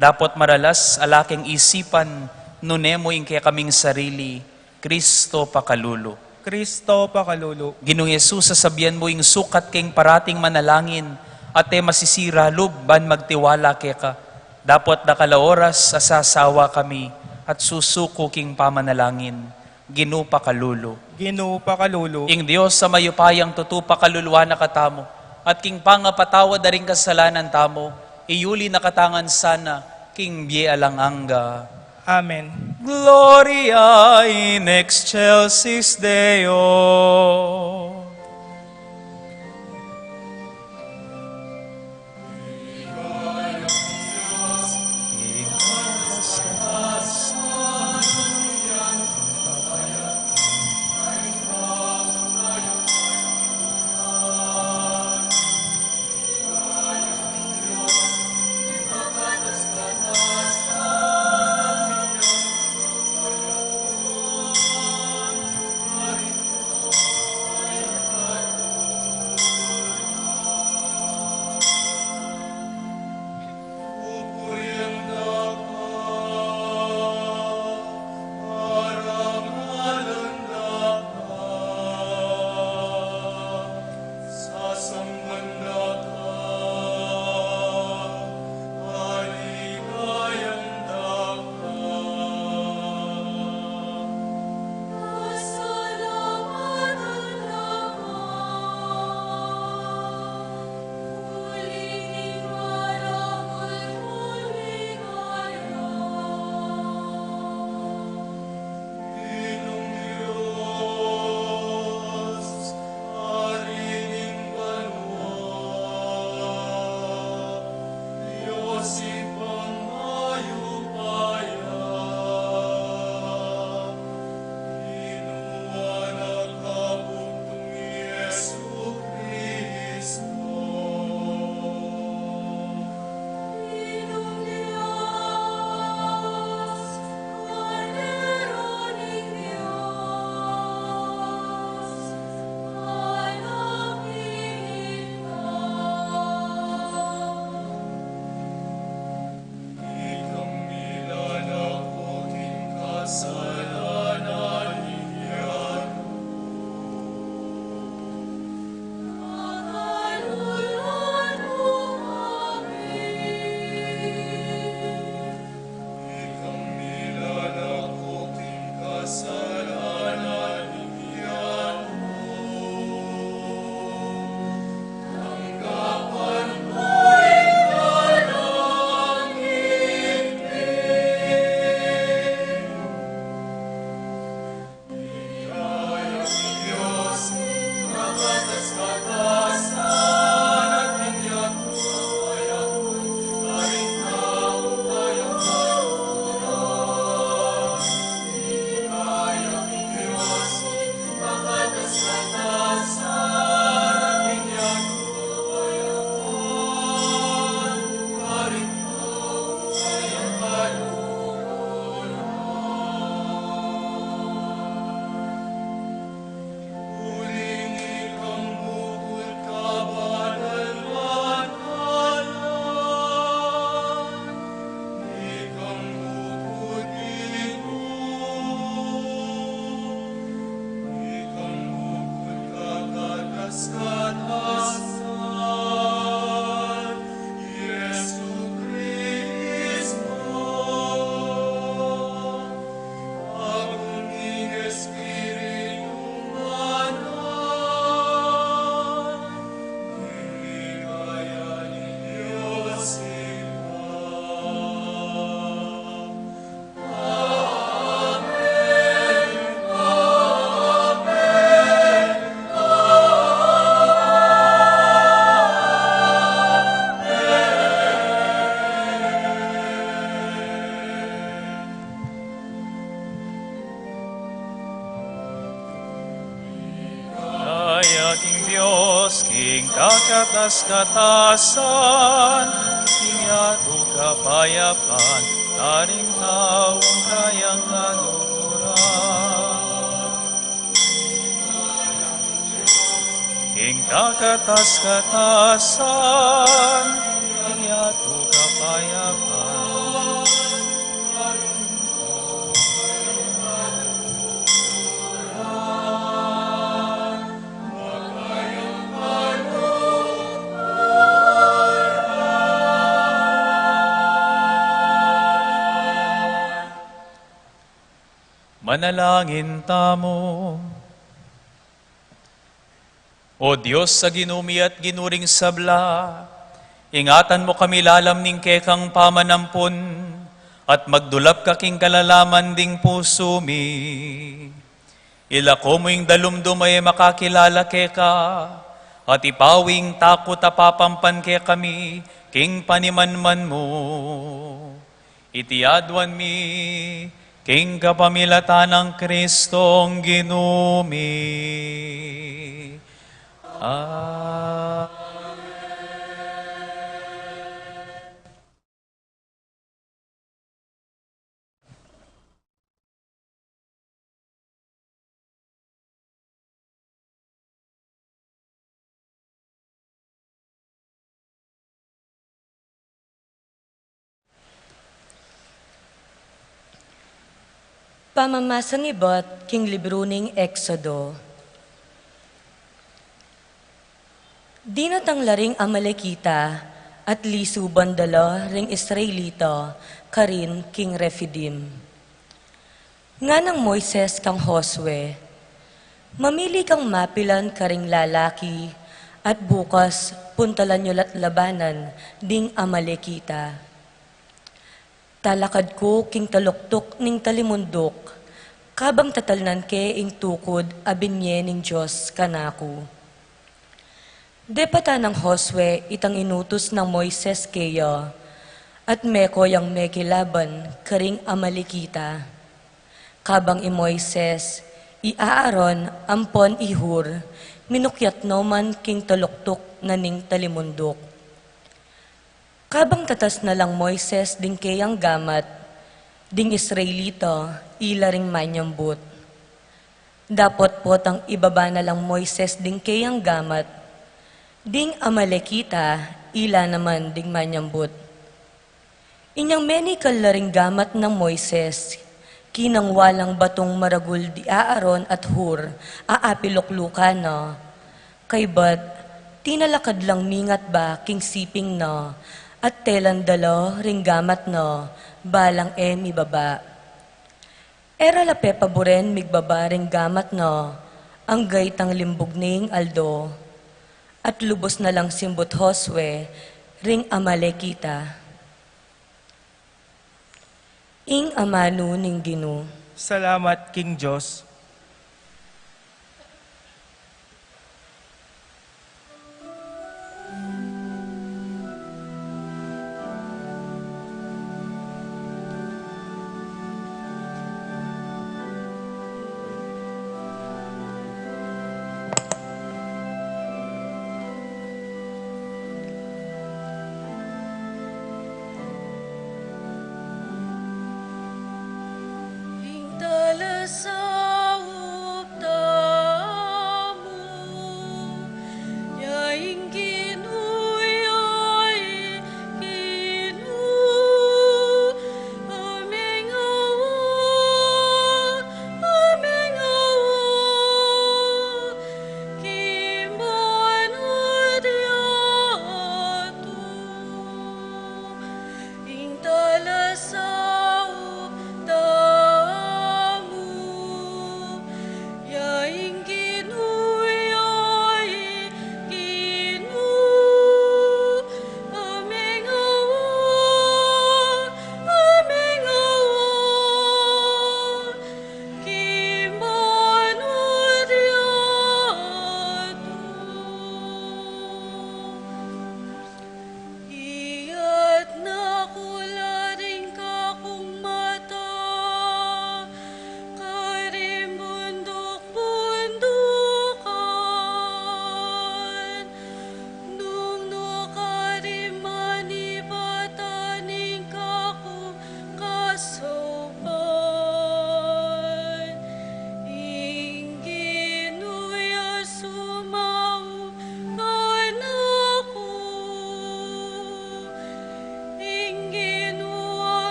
Dapot maralas, ala keng isipan, nune mu ing kekaming sarili, Cristo pakalulu. Cristo pakalulu. Ginung Jesus, sasabian mu ing sukat keng parating manalangin, at e masisira lub ban magtiwala keka. Dapot dakal a oras, asasawa kami, at susuku king pamanalangin. Ginu pakalulu. Ginu pakalulu. Ing Dios a mayupayang tutu pakaluluan na katamu, at king pangapatawad da ring kasalanan tamu, iyuli na kata ngan sana, king bie alang angga. Amen. Gloria in excelsis Deo. Kaya king Dios, king kakatas-katasan, king yatu kapayapan, karing taung kayang kaluguran. King kakatas-katasan, king yatu kapayapan. Manalangin tamu. O Dios a Ginu mi at Ginu ring sabla, ingatan mu kami lalam ning kekang pamanampun, at magdulap ka king kalalaman ding pusu mi. Ilako mu ing dalumdum a e makakilala keka, at ipawi ing takut a papampan kekami king panimanman mu. Iti aduan mi king kapamilatan nang Kristong Ginu mi. Amen. Pamamasang ibat king libru ning Exodo. Dinatang la ring Amalekita at lisuban da la ring Israelita karin king Refidim. Nganang Moises kang Josue, "Mamili kang mapilan karing lalaki, at bukas puntalan yu la't labanan ding Amalekita. Talakad ku king taluktuk ning talimunduk, kabang tatalnan ke ing tukud a binie ning Dios kanaku." Depatan nang Josue itang inutus nang Moises keya, at meko yang mekilaban karing Amalekita. Kabang i Moises, i Aaron, ampon i Hur, minukyat no man king taluktuk na ning talimunduk. Kabang tatas na lang Moises ding keyang gamat, ding Israelita ila ring manyambut. Dapot potang ibaba na lang Moises ding keyang gamat, ding Amalekita ila naman ding manyambut. Inyang menikal la ring gamat nang Moises, kinangwa lang batung maragul di Aaron at Hur a apiluklukan na. Kaybat, tinalakad lang mingat ba king siping na, at telan da la ring gamat na, balang e mibaba. E ra la pepaburen migbaba ring gamat na, anggay tang limbug ning aldo, at lubus na lang simbut Josue ring Amalekita. Ing amanu ning Ginu. Salamat king Dios.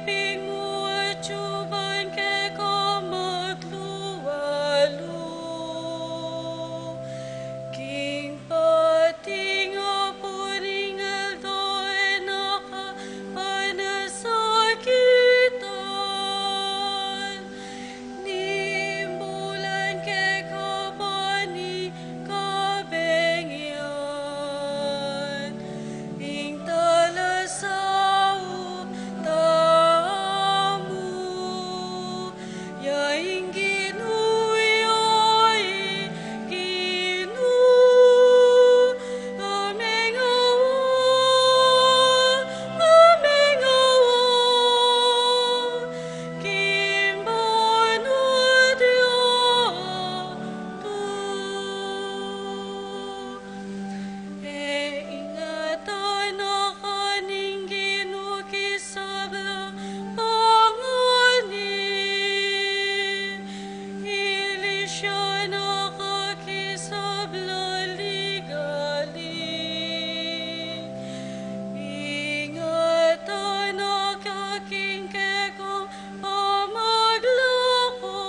Pigmuat yu ban keka maglualu king pating a puring aldo e na ka panasakitan. Nimbulan keka ban ing kabeng yan, ing talasaup tamu, ya ing Ginu, ya ing Ginu, a mengawa, a mengawa king banua diatu. E ingatan na ka ning Ginu king sablang panganin, ilisyan na ka king sablang ligalig, ingatan na ka king kekang pamaglako,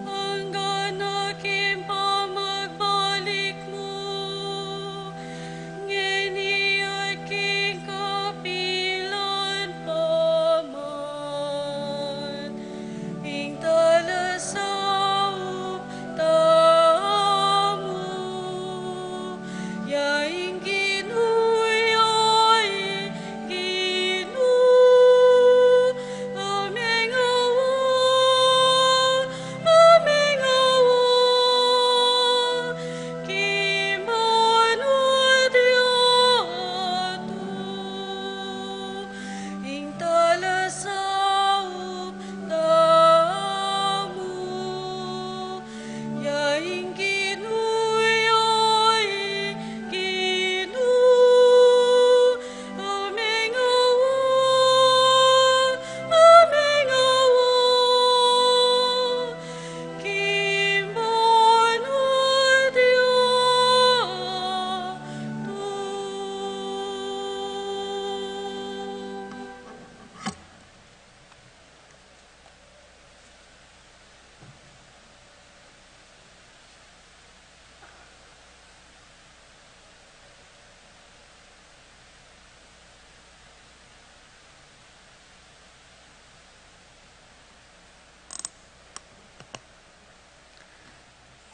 anggang king pamagbalik mu, ngeni at king kapilan pa man. Ing talasaup tamu, ya ing Ginu, ya ing Ginu, a mengawa, a mengawa king banua diatu, ing talasaup tamu, ya ing Ginu, ya ing Ginu, a mengawa, a mengawa king banua diatu.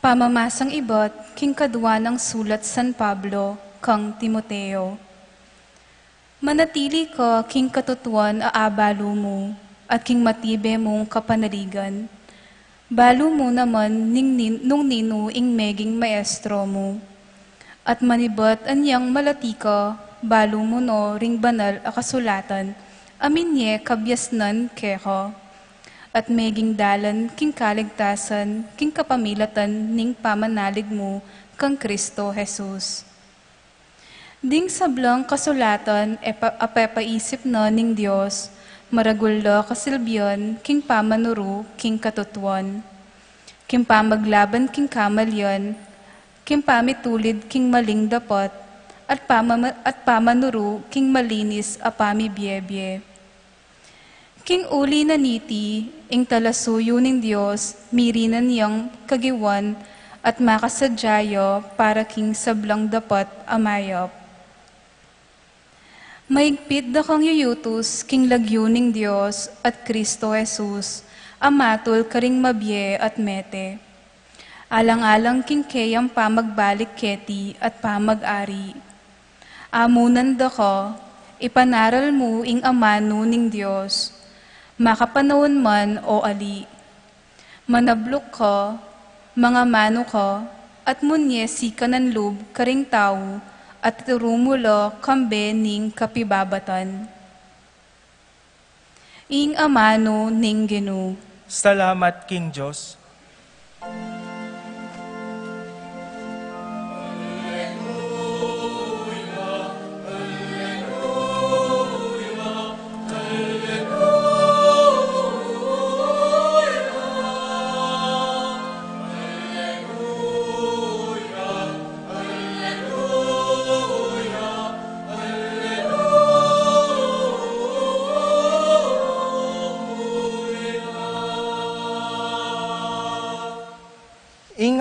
Pamamasang ibat king kadua nang sulat San Pablo kang Timoteo. Manatili ka king katutuan a abalu mu, at king matibe mung kapanaligan. Balu mu naman ning nin-, nung ninu ing meging maestro mu. At manibat anyang malati ka, balu mu no ring banal a kasulatan a minye kabiasnan keka, at meging dalan king kaligtasan king kapamilatan ning pamanalig mu kang Kristo Jesus. Ding sablang kasulatan e pa-, a pepaisip na ning Dios, maragul la kasilbian king pamanuru king katutuan, king pamaglaban king kamalian, king pamitulid king maling dapat, at pamama-, at pamanuru king malinis a pamibiebie. King uli na niti, ing talasuyu ning Dios, mirinan yang kagiwan at makasadya ya para king sablang dapat a mayap. Maigpit da kang yuyutus king lagyu ning Dios at Kristo Jesus, a matul karing mabie at mete. Alang-alang king keyang pamagbalik keti at pamag-ari. Amunan da ka, ipanaral mu ing amanu ning Dios, makapanaun man o ali. Manabluk ka, mangamanu ka, at munye sikanan lub karing tau, at ituru mu la kambe ning kapibabatan. Ing amanu ning Ginu. Salamat king Dios.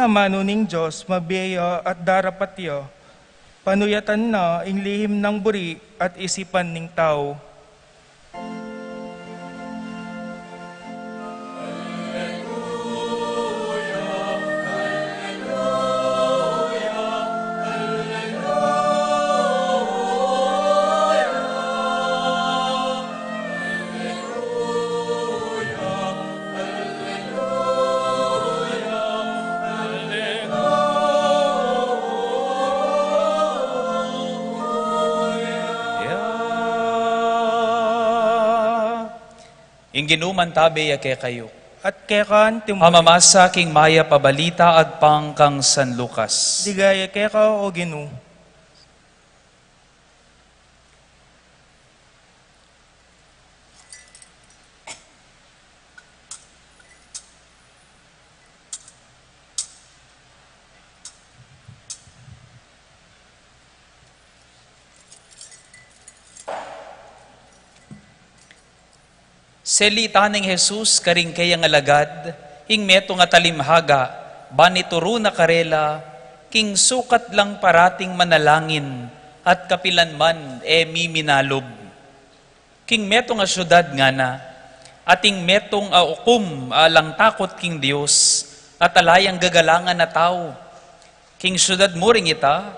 Amanu ning Dios, mabie ya at darapat ya. Panuyatan na ing lihim nang buri at isipan ning tau. Ing Ginu mantabe ya kekayu. At keka naman. Pamamasa king mayap a balita agpang kang San Lucas. Ligaya keka, O Ginu. Selita neng Jesus karing keyang alagad ing metung a talimhaga, ban ituru na karela king sukat lang parating manalangin at kapilan man e miminalub. King metung a siudad ngana, ating metung a ukum a alang takut king Dios, at ala yang gagalangan a tau. King siudad mu ring ita,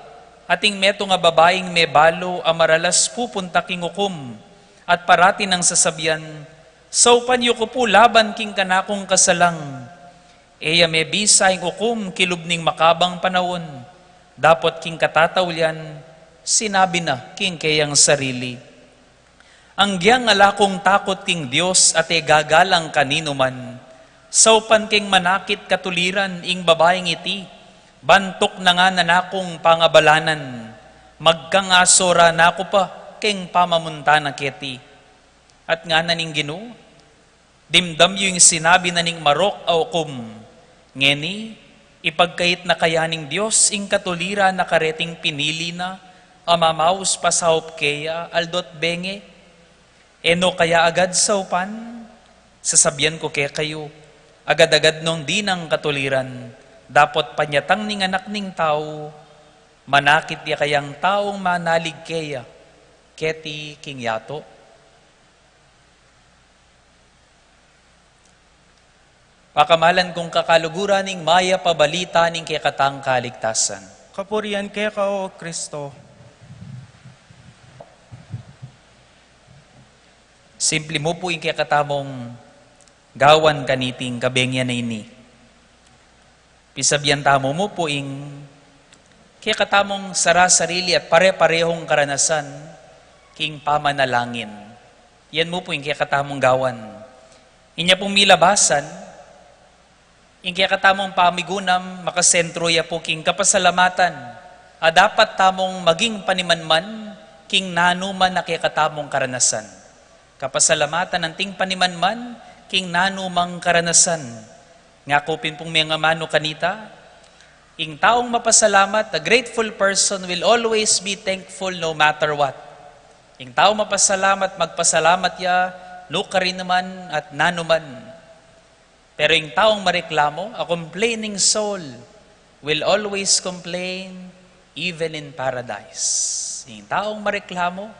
ating metung a babaing mebalu a maralas pupunta king ukum, at parati nang sasabian, "Saupan yu ku pu laban king kanakung kasalang." E ya mebisa ing ukum kilub ning makabang panaun, dapot king katataulian, sinabi na king keyang sarili, "Anggyang ala kung takut king Dios at e gagalang kaninuman, saupan keng manakit katuliran ing babaing iti, ban tuknangan na nakung pangabalanan, magkangaso ra na ku pa keng pamamunta na keti." At ngana ning Ginu, "Dimdam yu ing sinabi na ning marok a ukum. Ngeni, ipagkait na kaya ning Dios ing katuliran na kareting pinili na, a mamaus pasaup keya aldo't bengi? E no kaya agad saupan? Sasabian ku kekayu, agad-agad nong dinang katuliran, dapot panyatang ning Anak ning Tau, manakit ya kayang taung manalig keya keti king yatu." Pakamalan kung kakaluguran ning mayap a balita ning kekatang kaligtasan. Kapurian keka, O Kristo. Simpli mu pu ing kekatamung gawan kaniting kabengi a ini. Pisabian tamu mu pu ing kekatamung sarasarili at pare-parehung karanasan king pamanalangin. Yan mu pu ing kekatamung gawan. Inya pung milabasan, ing kekatamung pamigunam makasentro ya pu king kapasalamatan, a dapat tamung maging panimanman king nanuman a kekatamung karanasan. Kapasalamatan anting panimanman king nanumang karanasan. Ngaku pin pung mengamanu kanita, ing taung mapasalamat, a grateful person, will always be thankful no matter what. Ing taung mapasalamat, magpasalamat ya, nukarin naman at nanuman. Pero ing taung mareklamu, a complaining soul, will always complain even in paradise. Ing taung mareklamu,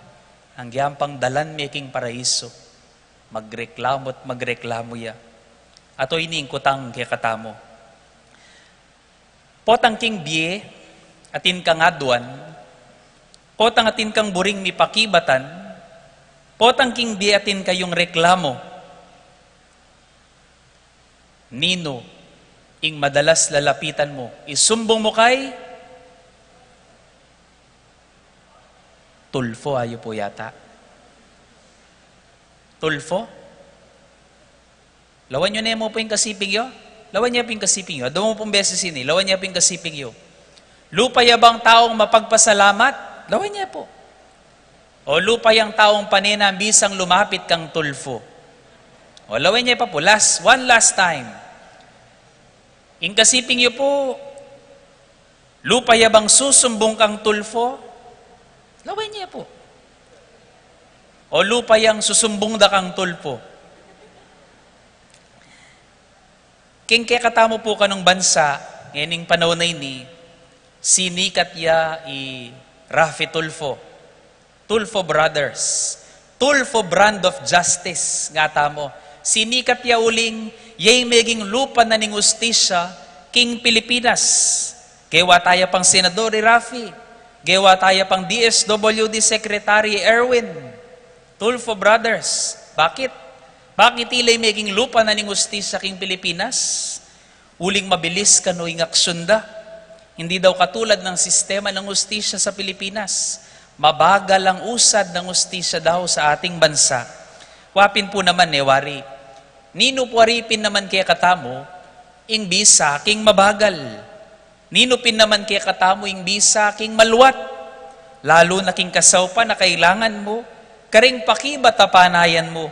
anggyang pang dalan me king paraiso, magreklamu't magreklamu ya. Ato ini ing kutang kekatamu. Potang king bie atin kang aduan, potang atin kang buring mipakibatan, potang king bie atin kayung reklamu. Ninu ing madalas lalapitan mu? Isumbung mu kay Tulfo, ayu pu yata. Tulfo? Lawan yu ne mu pu ing kasiping yu? Lawan ye pu ing kasiping yu. Aduang pung beses ini, lawan ye pu ing kasiping yu. Lupa ya bang taung mapagpasalamat? Lawan ye pu. O lupa yang taung pane nang bisang lumapit kang Tulfo? O lawan ye pa pu. Last, one last time. Ing kasiping yu pu, lupa ya bang susumbung kang Tulfo? Lawen ye pu. O lupa yang susumbung da kang Tulfo? King kekatamu pu kanung bansa, Ngening panaun a ini, sinikat ya i Rafi Tulfo. Tulfo Brothers. Tulfo brand of justice, nga tamu. Sinikat ya uling, yeng meging lupa na ning ustisya king Pilipinas. Gewa taya pang senador i Rafi. Gewa taya pang D S W D secretary i Erwin. Tulfo Brothers. Bakit? Bakit ila ing meging lupa na ning ustisya king Pilipinas? Uling mabilis kanu ing aksyon da. Hindi daw katulad ng sistema ng ustisya sa Pilipinas. Mabagal ang usad ng ustisya daw sa ating bansa. Wa pin pu naman, e wari. Ninu pu wari pin naman kekatamu ing bisa king mabagal? Ninu pin naman kekatamu ing bisa king maluat? Lalu na king kasaupan a kailangan mu, karing pakibat a panayan mu.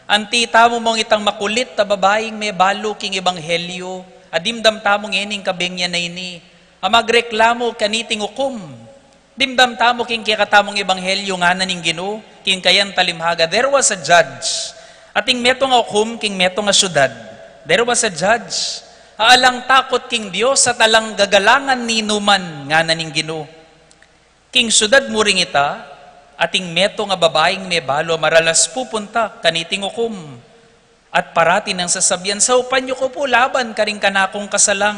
Anti tamu mung itang makulit a babaing mebalu king ebanghelyo, a dimdam tamu ngening kabengyan a ini, a magreklamu kaniting ukum. Dimdam tamu king kekatamung ebanghelyo, ngana ning Ginu, king kayang talinghaga, there was a judge. Ating metung a ukum king metung a syudad. There was a judge. A alang takut king Dios at alang gagalangan ninuman, ngana ning Ginu. King syudad mu ring ita, ating metung a babaing mebalu a maralas pupunta kaniting ukum. At parati nang sasabian, saupan yu ku pu laban karing kanakung kasalang.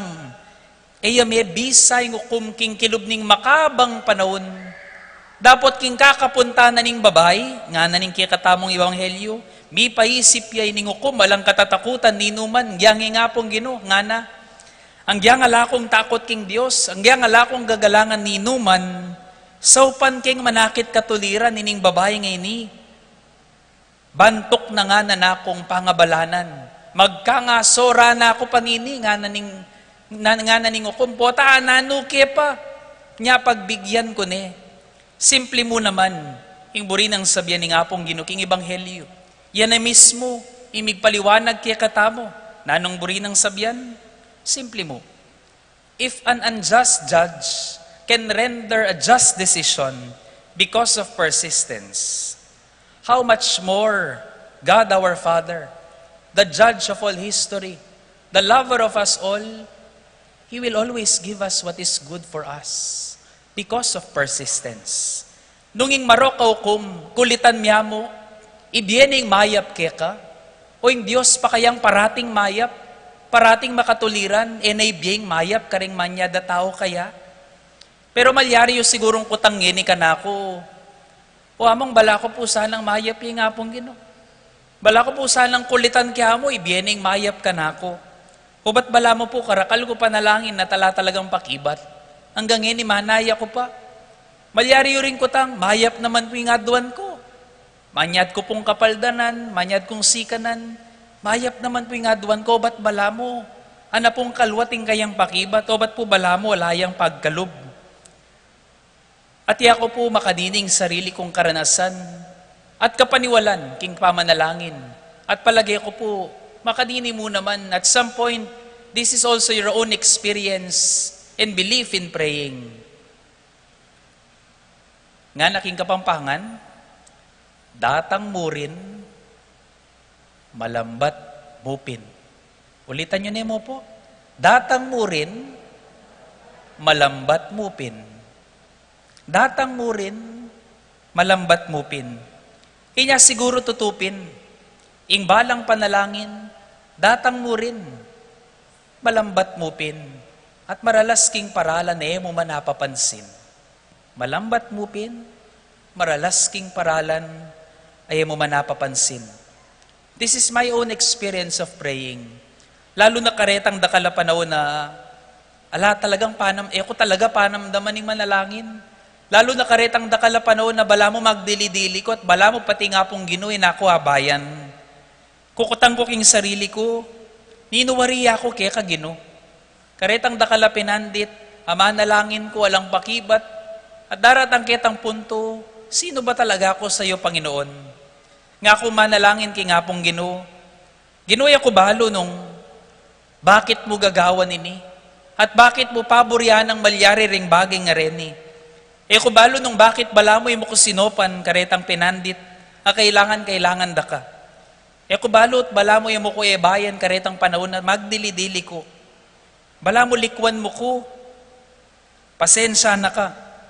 E ya mebisa ing ukum king kilub ning makabang panaun. Dapot king kakapunta na ning babai, ngana ning kekatamung ebanghelyo, mipaisip ya ining ukum alang katatakutan ninuman, ngyang ing Apung Ginu, ngana. Anggyang ala kung takut king Dios, anggyang ala kung gagalangan ninuman, saupan keng manakit katuliran ining babai a ini. Bantuk na ngana nakung pangabalanan. Magkangasora na ku pa ngeni, ngana ning, na, ngana ning ukum, pota, nanu ke pa? Nya pagbigyan ku ne. Simple mu naman ing buri nang sabian ning Apung Ginu king ebanghelyo. Yan na mismu ing migpaliwanag kekatamu. Nanung buri nang sabian? Simple mu. If an unjust judge can render a just decision because of persistence, how much more God our Father, the judge of all history, the lover of us all, He will always give us what is good for us because of persistence. Nung ing marok a ukum, kulitan mya mu, ibie ne ing mayap keka? O ing Dios pa kayang parating mayap, parating makatuliran, e na ibie ing mayap karing manyad a tau kaya? Pero malyari yu sigurung kutang ngeni kanaku, o Among, bala ku pu sanang mayap ya ing Apung Ginu. Bala ku pu sanang kulitan ke Amu, ibie ne ing mayap kanaku. O bat bala mu pu karakal ku panalangin at ala talagang pakibat. Anggang ngeni manaya ku pa. Malyari yu ring kutang, mayap naman pu ing aduan ku. Manyad ku pung kapaldanan, manyad kung sikanan, mayap naman pu ing aduan ku, o bat bala mu, ana pung kaluat ing kayang pakibat, o bat pu bala mu, ala yang pagkalub. At ya ku pu makanining sarili kung karanasan at kapaniwalan king pamanalangin. At palage ku pu, makanini mu naman, at some point, this is also your own experience and belief in praying. Ngana king Kapampangan, datang mu rin, malambat mu pin. Ulitan yu ne mu pu. Datang mu rin, malambat mu pin. Datang mu rin, malambat mu pin. Inya siguru tutu pin, ing balang panalangin, datang mu rin, malambat mu pin. At maralas king paralan e mu man napapansin. Malambat mu pin, maralas king paralan e mu man napapansin. This is my own experience of praying. Lalu na karetang dakal a panaun a ala talagang panam-, e ku talaga panamdaman ing manalangin. Lalu na karetang dakal a panaun a bala mu magdili-dili ku at bala mu pati ing Apung Ginu e na ku abayan. Kukutang ku king sarili ku, ninu wari ya ku keka, Ginu? Karetang dakal a pinandit a manalangin ku alang pakibat, at daratang ketang puntu, sinu ba talaga ku sayu, Panginoon? Nga ku manalangin king Apung Ginu, Ginu, e ku balu nung bakit mu gagawan ini, at bakit mu paburian ang malyari ring bage a reni. E ku balu nung bakit bala mu e mu ku sinopan karetang pinandit a kailangan-kailangan da ka. E ku balu nung bala mu e mu ku ebayan karetang panaun a magdili-dili ku. Balamu likwan mu ku, pasensya na ka.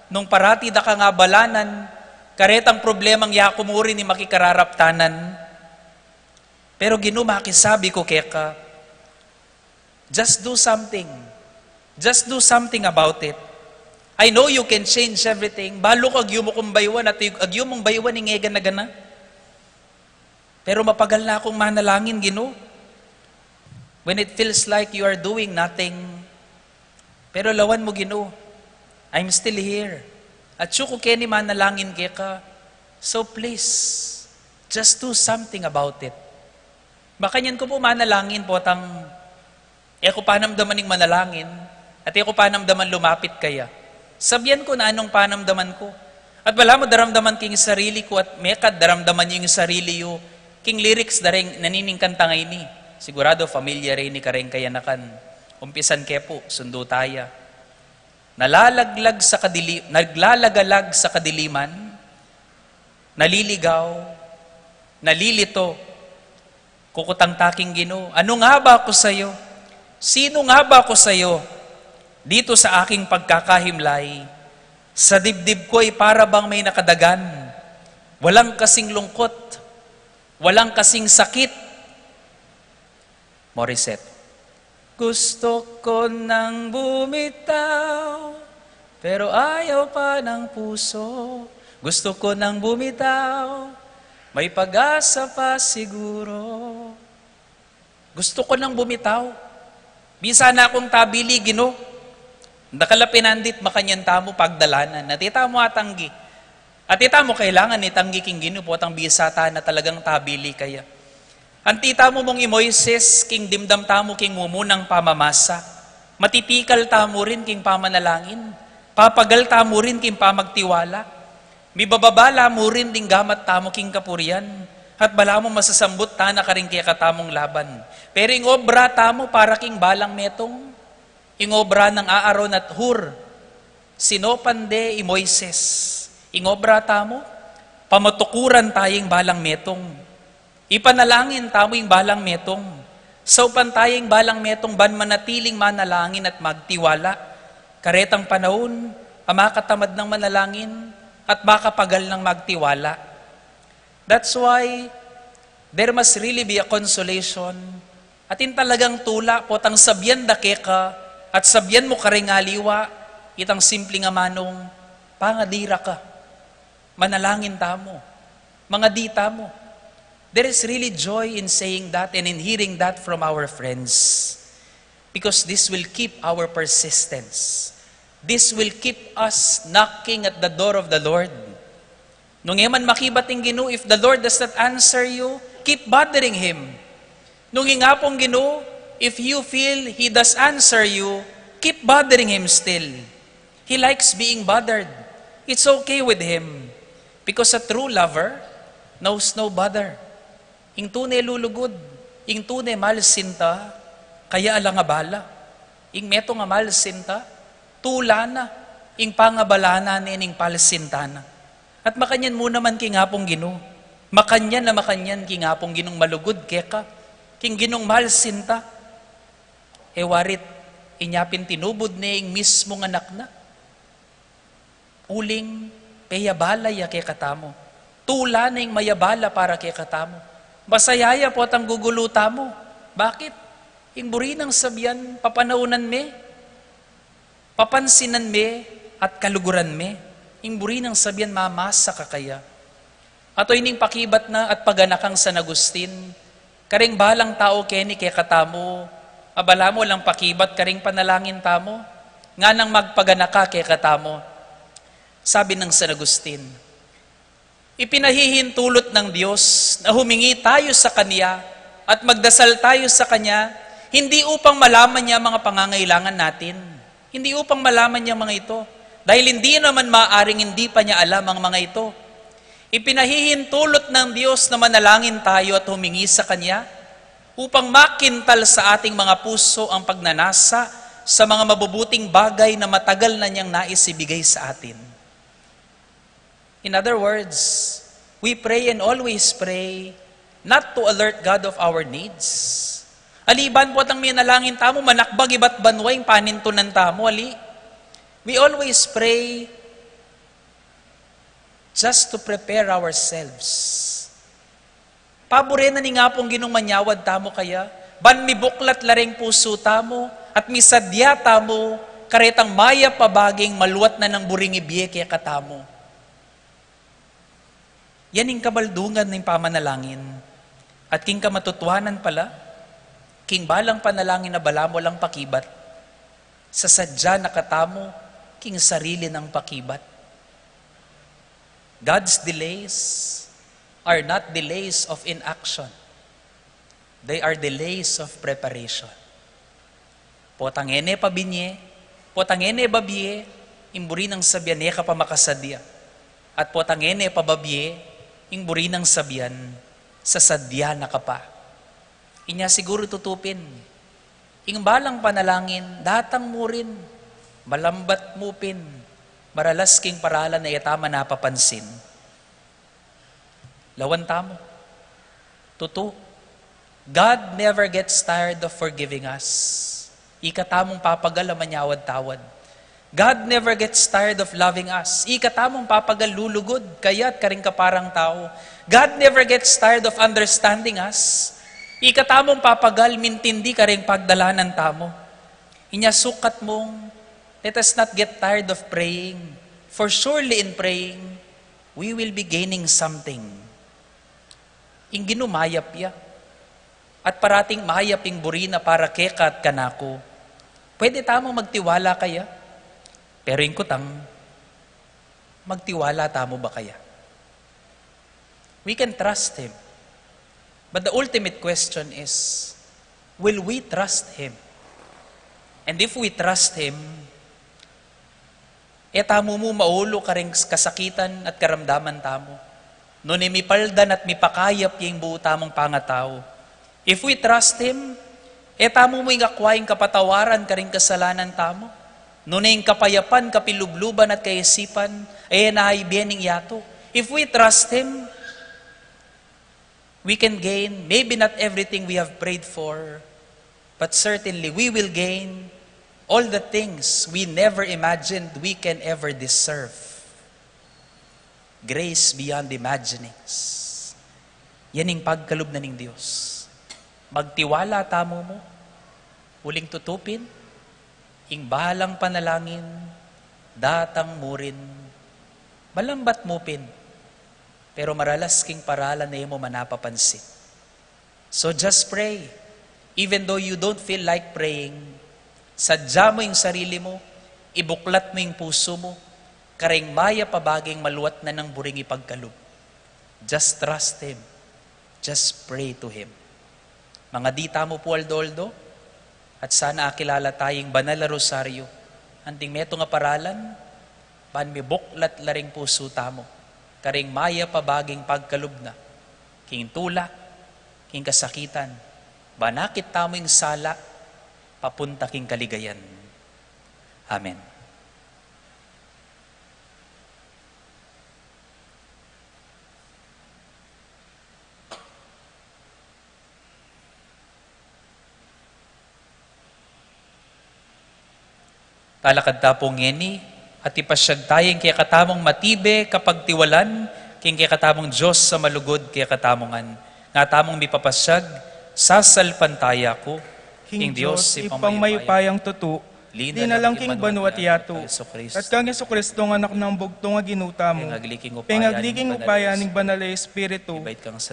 Nung parati da kang abalanan, karetang problemang yaku mu rin ing makikararaptanan. Pero Ginu, makisabi ku keka, just do something. Just do something about it. I know you can change everything. Balu ku agyu mu kung baywan at agyu mung baywan ing egana-gana. Pero mapagal na kung manalangin, Ginu. When it feels like you are doing nothing. Pero lawan mu, Ginu, I'm still here. At atsu ku keni manalangin keka. So please, just do something about it. Makanyan ku pu manalangin, potang e ku panamdaman ing manalangin, at e ku panamdaman lumapit keya. Sabian ku na nung panamdaman ku. At balamu daramdaman ku ing sarili ku, at mekad daramdaman yu ing sarili yu, king lyrics da ring naniningkanta ngeni. Sigurado familiar ini kareng kayanakan. Umpisan ke pu, sundu taya. Nalalaglag sa kadili-, naglalagalag sa kadiliman, naliligaw, nalilito, kukutang ta king Ginu, "Ano nga ba ako sayo? Sino nga ba ako sayo? Dito sa aking pagkakahimlay, sa dibdib ko ay para bang may nakadagan. Walang kasing lungkot, walang kasing sakit." Morissette. Gusto ko nang bumitaw, pero ayaw pa ng puso. Gusto ko nang bumitaw, may pag-asa pa siguro. Gusto ko nang bumitaw. Bisa na kung tabili, Ginu. Dakal a pinandit, makanyan tamu pagdalanan. At ita mu atanggi. At ita mu kailangan itanggi king Ginu, potang bisa ta na talagang tabili kaya. Anti tamu mung i Moises, king dimdam tamu king mumunang pamamasa. Matipikal tamu rin king pamanalangin. Papagal tamu rin king pamagtiwala. Mibababa la mu rin ding gamat tamu king kapurian. At balamu masasambut ta na karing kekatamung laban. Pero ing obra tamu para king balang metung. Ing obra nang Aaron at Hur, sinopan de i Moises. Ing obra tamu, pamatukuran taya ing balang metung. Ipanalangin tamu ing balang metung. Saupan taya ing balang metung ban manatiling manalangin at magtiwala. Karetang panaun a makatamad nang manalangin at makapagal nang magtiwala. That's why there must really be a consolation. Atin talagang tula, potang sabian da keka, at sabian mu kareng aliwa, itang simpleng amanung, pangadi ra ka. Manalangin tamu. Mangadi tamu. There is really joy in saying that and in hearing that from our friends. Because this will keep our persistence. This will keep us knocking at the door of the Lord. Nung e man makibat ing Ginu, if the Lord does not answer you, keep bothering Him. Nung ing Apung Ginu, if you feel He does answer you, keep bothering Him still. He likes being bothered. It's okay with Him. Because a true lover knows no bother. Ing tune lulugud, ing tune malsinta, kaya alang abala. Ing metung a malsinta, tula na, ing pangabala na ne ning palsinta na. At makanyan mu naman king Apung Ginu. Makanyan a makanyan king Apung Ginung malugud keka, king Ginung malsinta. E warit, inya pin tinubud ne ing mismung anak na. Uling peyabala ya kekatamu. Tula na ing mayabala para kekatamu. Masaya ya potang gugulu tamu. Bakit? Ing buri nang sabian, papanaunan me, papansinan me, at kaluguran me. Ing buri nang sabian, mamasa ka kaya. Ato ining pakibat na at paganakang San Agustin, karing balang tau keni kekatamu, a balamu alang pakibat karing panalangin tamu, nganang magpaganaka kekatamu. Sabi ng San Agustin, ipinahihintulot ng Diyos na humingi tayo sa Kanya at magdasal tayo sa Kanya, hindi upang malaman niya ang mga pangangailangan natin. Hindi upang malaman niya ang mga ito. Dahil hindi naman maaaring hindi pa niya alam ang mga ito. Ipinahihintulot ng Diyos na manalangin tayo at humingi sa Kanya upang makintal sa ating mga puso ang pagnanasa sa mga mabubuting bagay na matagal na niyang nais ibigay sa atin. In other words, we pray and always pray not to alert God of our needs, Ali, ban potang minalangin tamu, manakbag ibat banua ing panintunan tamu, ali. We always pray just to prepare ourselves. Pabure na ning Apung Ginung manyawad tamu kaya, ban mibuklat la ring pusu tamu, at misadya tamu, karetang mayap a baging maluat na nang buring ibie kekatamu. Yan ing kabaldungan ning pamanalangin. At king kamatutuanan pala, king balang panalangin a balamu lang pakibat, sasadya na katamu king sarili nang pakibat. God's delays are not delays of inaction. They are delays of preparation. Potang e ne pabinye, potang e ne babie, ing buri nang sabian e ka pa makasadya. At potang e ne pababie, ing buri nang sabian, sasadya na ka pa. Inya siguru tutu pin, ing balang panalangin, datang mu rin, malambat mu pin, maralas king paralan a e ta man napapansin. Lawan tamu. Tutu, God never gets tired of forgiving us. Ika tamung papagal a manyawad-tawad. God never gets tired of loving us. Ika tamung papagal lulugud kaya at karing kaparang tau. God never gets tired of understanding us. Ika tamung papagal mintindi karing pagdalanan tamu. Inya sukat mung, let us not get tired of praying. For surely in praying, we will be gaining something. Ing Ginu mayap ya. At parating mayap ing buri na para keka at kanaku. Pwede tamung magtiwala kaya? Pero ing kutang, magtiwala tamu ba kaya? We can trust Him. But the ultimate question is, will we trust Him? And if we trust Him, e tamu mu maulu karing kasakitan at karamdaman tamu. Nune mipaldan at mipakayap ya ing buu tamung pangatau. If we trust Him, e tamu mu ing akwa ing kapatawaran karing kasalanan tamu. Nune ing kapayapan, kapilubluban at kaisipan, e na ibie ning yatu. If we trust Him, we can gain maybe not everything we have prayed for, but certainly we will gain all the things we never imagined we can ever deserve. Grace beyond imaginings. Yan ing pagkalub na ning Dios. Magtiwala tamu mu, uling tutu pin, ing balang panalangin, datang mu rin, malambat mu pin, pero maralas king paralan a e mu man napapansin. So just pray. Even though you don't feel like praying, sadya mu ing sarili mu, ibuklat mu ing pusu mu, karing mayap a baging maluat na nang buring ipagkalub. Just trust Him. Just pray to Him. Mangadi tamu pu aldo-aldo, at sana akilala taya ing banal a rosaryo, anting metung a paralan, ban mibuklat la ring pusu tamu, karing mayap a baging pagkalub na, king tula, king kasakitan, ban akit tamu ing sala, papunta king kaligayan. Amen. Talakad ta pu ngeni, at ipasyag taya ing kekatamung matibe kapagtiwalan, king kekatamung Dios a malugud kekatamu ngan. Nga tamung mipapasyag, sasalpantaya ku king Dios, Ibpang mayupayang tutu, linalang king banua at yatu, at kang Jesucristo, at kang Jesucristo nga Anak nang bugtung a Ginu tamu, pengagli king upaya ning Banal a Espiritu,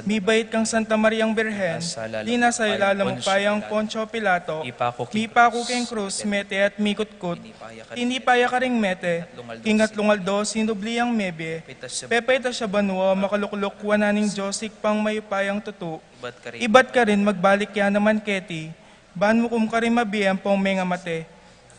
mibait kang Santa Mariang Birhen, linasa ilalam upayang Poncio Pilato, mipaku king krus, mete at mikutkut, tinipa ya karing mete, king atlung aldo sinubli yang mebie, pepaitas ya banua, makalukluk wanan ning Dios Ibpang mayupayang tutu, ibat karin magbalik ya naman keti, ban mukum karing mabie ampong mengamate.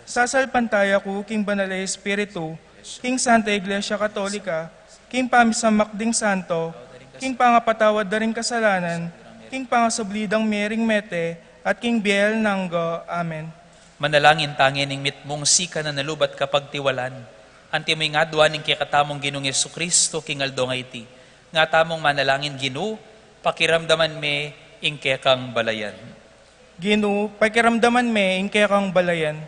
Sasalpantaya ku king Banal a Espiritu, king Santa Iglesia Katolika, king pamisamak ding santo, king pangapatawad da ring kasalanan, king pangasubli dang mie ring mete, at king bie alang angga. Amen. Manalangin ta ngening mitmung sikanan a lub at kapagtiwalan, anti mu ing adwan ning kekatamung Ginung Jesucristo king aldo a iti. Nga tamung manalangin, Ginu, pakiramdaman me ing kekang balayan. Ginu, pakiramdaman me ing kekang balayan.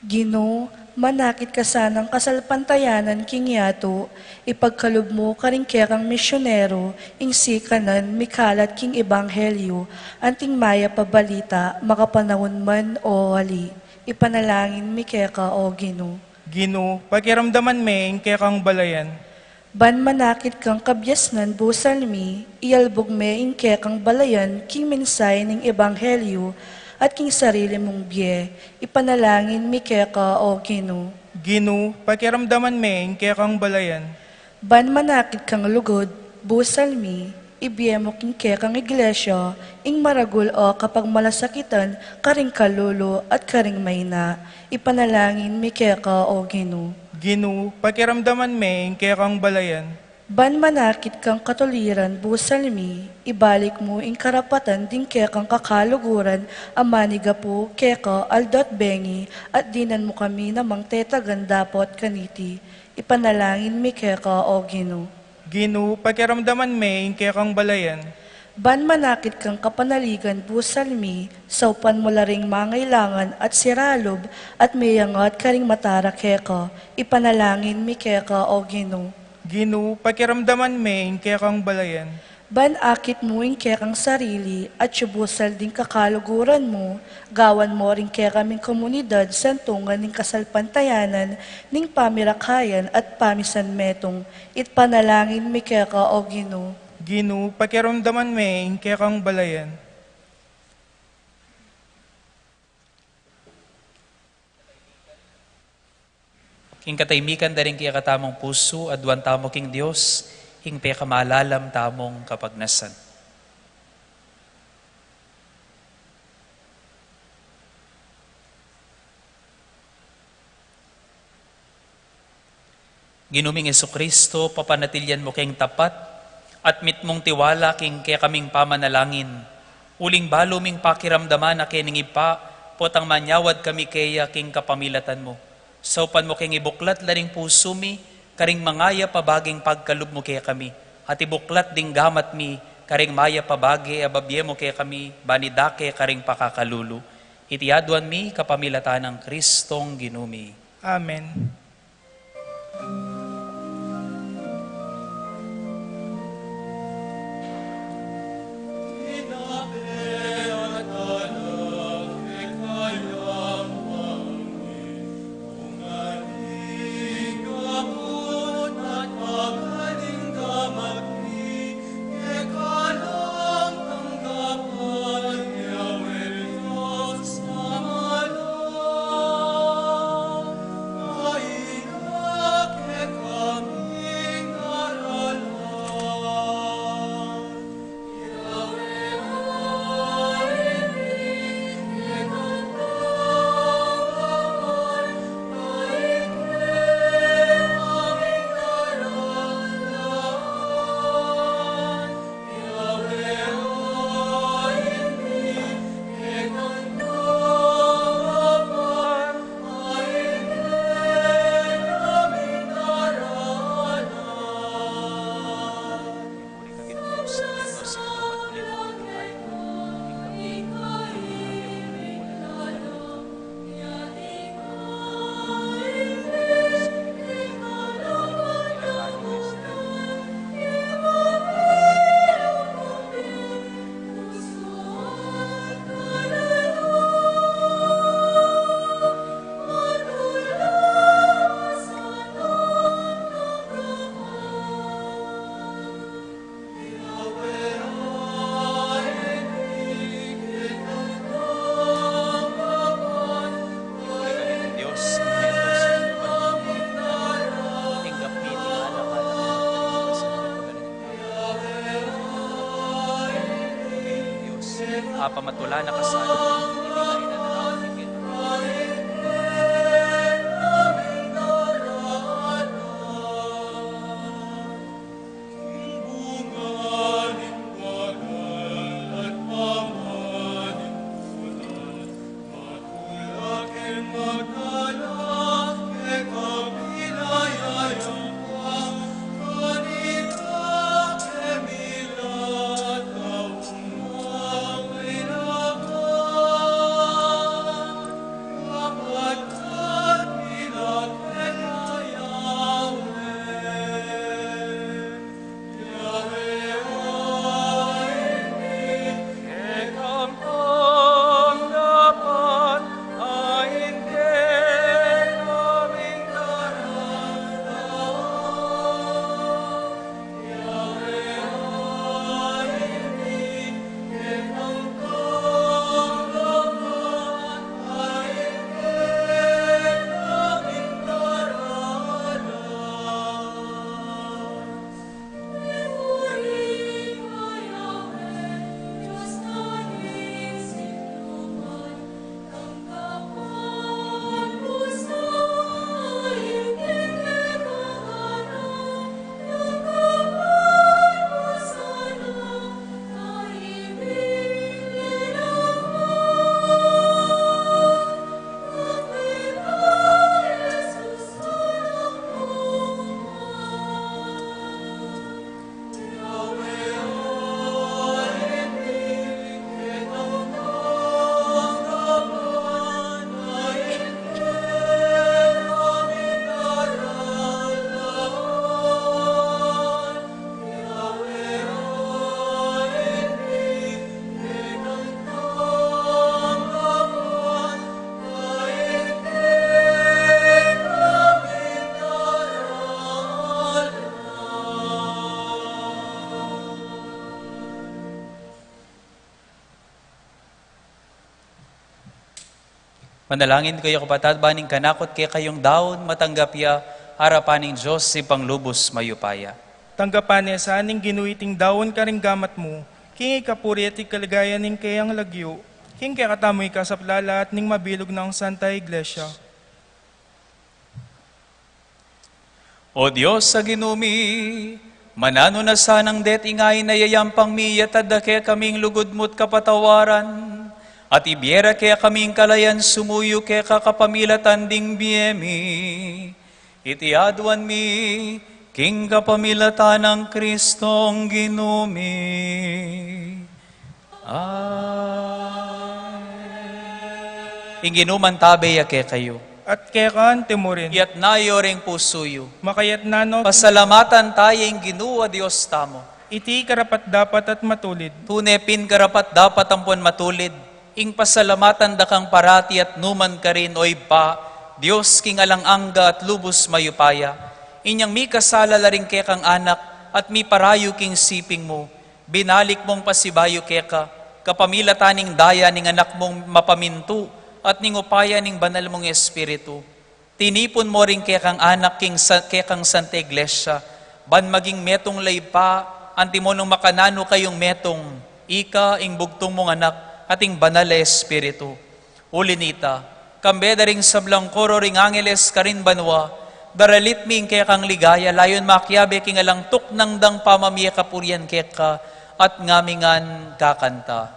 Ginu, manakit ka sanang kasalpantayanan king yatu, ipagkalub mu karing kekang misyonero ing sikanan mikalat king ebanghelyu, anting mayap a balita, makapanaun man o ali. Ipanalangin mi keka, O Ginu. Ginu, pakiramdaman me ing kekang balayan. Ban manakit kang kabiasnan busal mi, ialbug me ing kekang balayan king mensahe ning ebanghelyu at king sarili mung bie. Ipanalangin mi keka, O Ginu. Ginu, pakiramdaman me ing kekang balayan. Ban manakit kang lugud busal mi, ibie mu king kekang iglesia ing maragul a kapagmalasakitan karing kalulu at karing maina. Ipanalangin mi keka, O Ginu. Ginu, pakiramdaman me ing kekang balayan. Ban manakit kang katuliran busal mi, ibalik mu ing karapatan ding kekang kakaluguran a manigapu keka aldo at bengi, at dinan mu kami namang tetagan dapot kaniti. Ipanalangin mi keka, O Ginu. Ginu, pakiramdaman me ing kekang balayan. Ban manakit kang kapanaligan busal mi, saupan mu la ring mangailangan at siralub at meyangat karing matara keka. Ipanalangin mi keka, O Ginu. Ginu, pakiramdaman me ing kekang balayan. Ban akit mu ing kekang sarili at yu busal ding kakaluguran mu, gawan mu ring kekaming komunidad santungan ning kasalpantayanan ning pamirakayan at pamisanmetung. Ipanalangin mi keka, O Ginu. Ginu, pakiramdaman me ing kekang balayan. King katahimikan da ring kekatamung pusu, aduan tamu king Dios ing pekamalalam tamung kapagnasan. Ginu ming Jesucristo, papanatilian mu keng tapat at mitmung tiwala king kekaming pamanalangin, uling balu ming pakiramdaman a keni ning Ibpa, potang manyawad kami keya king kapamilatan mu. Saupan mu keng ibuklat la ring pusu mi karing mangayap a baging pagkalub mu kekami, at ibuklat ding gamat mi karing mayap a bage a babie mu kekami, ban idake karing pakakalulu. Iti aduan mi kapamilatan nang Kristong Ginu mi. Amen. Apa matula na kasala. Manalangin kayu, kapatad, ban ing kanakung kekayung daun matanggap ya arapan ning Dios, Ibpang lubus mayupaya. Tanggapan ne sa ning Ginu iting daun karing gamat mu, king ikapuri at ikaligayan ning keyang lagyu, king kekatamung ikasaplala at ning mabilug nang Santa Iglesia. O Dios a Ginu mi, mananu na sanang deti ngeni a yayampang mi, iyatas da kekaming lugud mu't kapatawaran, at ibie ra kekaming kalayan sumuyu keka kapamilatan ding bie mi. Iti aduan mi king kapamilatan nang Kristong Ginu mi. Amen. Ing Ginu mantabe ya kekayu. At keka mu rin. Iyatas yu ring pusu yu. Makayatas no. Pasalamatan taya ing Ginu a Dios tamu. Iti karapat-dapat at matulid. Tune pin karapat-dapat ampon matulid ing pasalamatan da kang parati at nu man karin, o Ibpa, Dios king alang angga at lubus mayupaya. Inyang mikasala la ring kekang anak at miparayu king siping mu, binalik mung pasibayu keka, kapamilatan ning daya ning Anak mung mapamintu at ning upaya ning Banal mung Espiritu. Tinipun mu ring kekang anak king sa-, kekang Santa Iglesia, ban maging metung la, Ibpa, antimo nung makananu kayung metung, ika, ing bugtung mung Anak, at ing Banal a Espiritu. Uli nita, kambe da ring sablang koro ring angeles karin banua, daralit mi ing kekang ligaya, layun makiabe king alang tuknang dang pamamie kapurian keka, at ngamingan kakanta.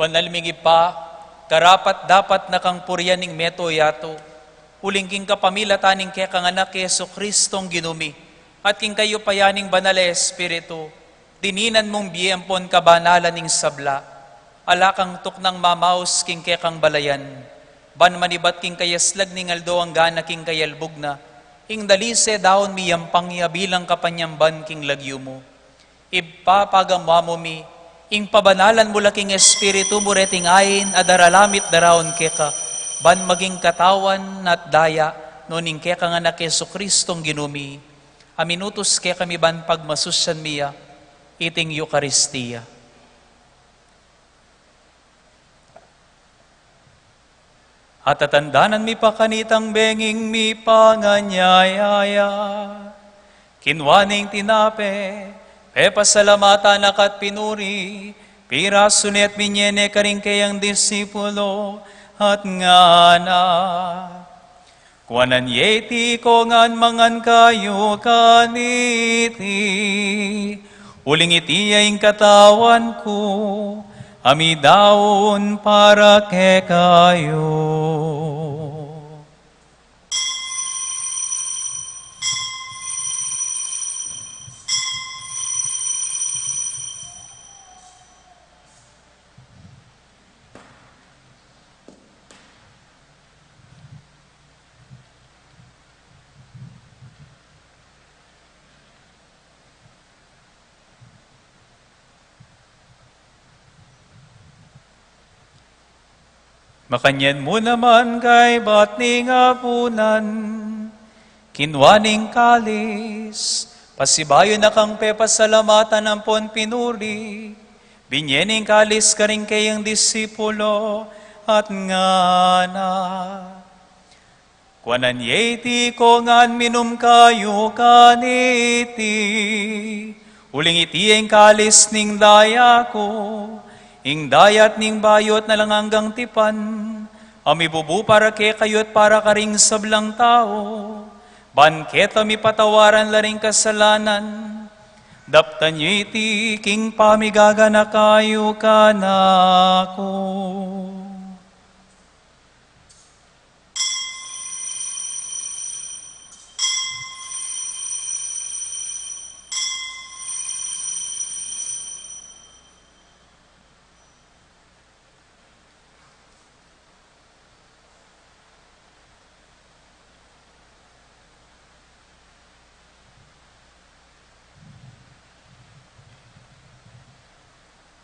Banal ming Ibpa, karapat-dapat na kang purian ing meto yatu, uling king kapamilatan ning kekang Anak, i Jesucristong Ginu mi, at king kayupayan ning Banal a Espiritu, dininan mung bie ampon kabanalan ing sabla. Ala kang tuknang mamaus king kekang balayan, ban manibat king kayaslag ning aldo anggana king kayalbug na, ing dalise daun miyampang ya bilang kapanyamban king lagyu mu. Ibpa, pagamu-amu mi, ing pabanalan mu la king Espiritu mu reting ain a daralamit daraun keka, ban maging katawan at daya, nung ing kekang Anak, i Jesucristong Ginu mi, a minutus kekami ban pagmasusyan mi ya, iting Eukaristia. At tatandanan mi pa kanitang benging mipanganyaya ya, kinua ne ing tinape, pepasalamatan na ka't pinuri, pirasu ne at binye ne karing keyang disipulo, at ngana: Kuanan ye iti ikong ngan, mangan kayu kaniti, uling iti ya ing katawan ku, a midaun para kekayu. Makanyan mu naman kaybat ning apunan, kinua ne ing kalis, pasibayu na kang pepasalamatan ampon pinuri, binie ne ing kalis karing kayang disipulo, at ngana: Kuanan ye iti iko ngan minum kayu kaniti. Uling iti ing kalis ning daya ku, ing daya at ning bayu at alang anggang tipan, a mibubu para kekayu at para karing sablang tau, ban keta mipatawaran la ring kasalanan. Daptan ye iti king pamigaganaka yu kanaku.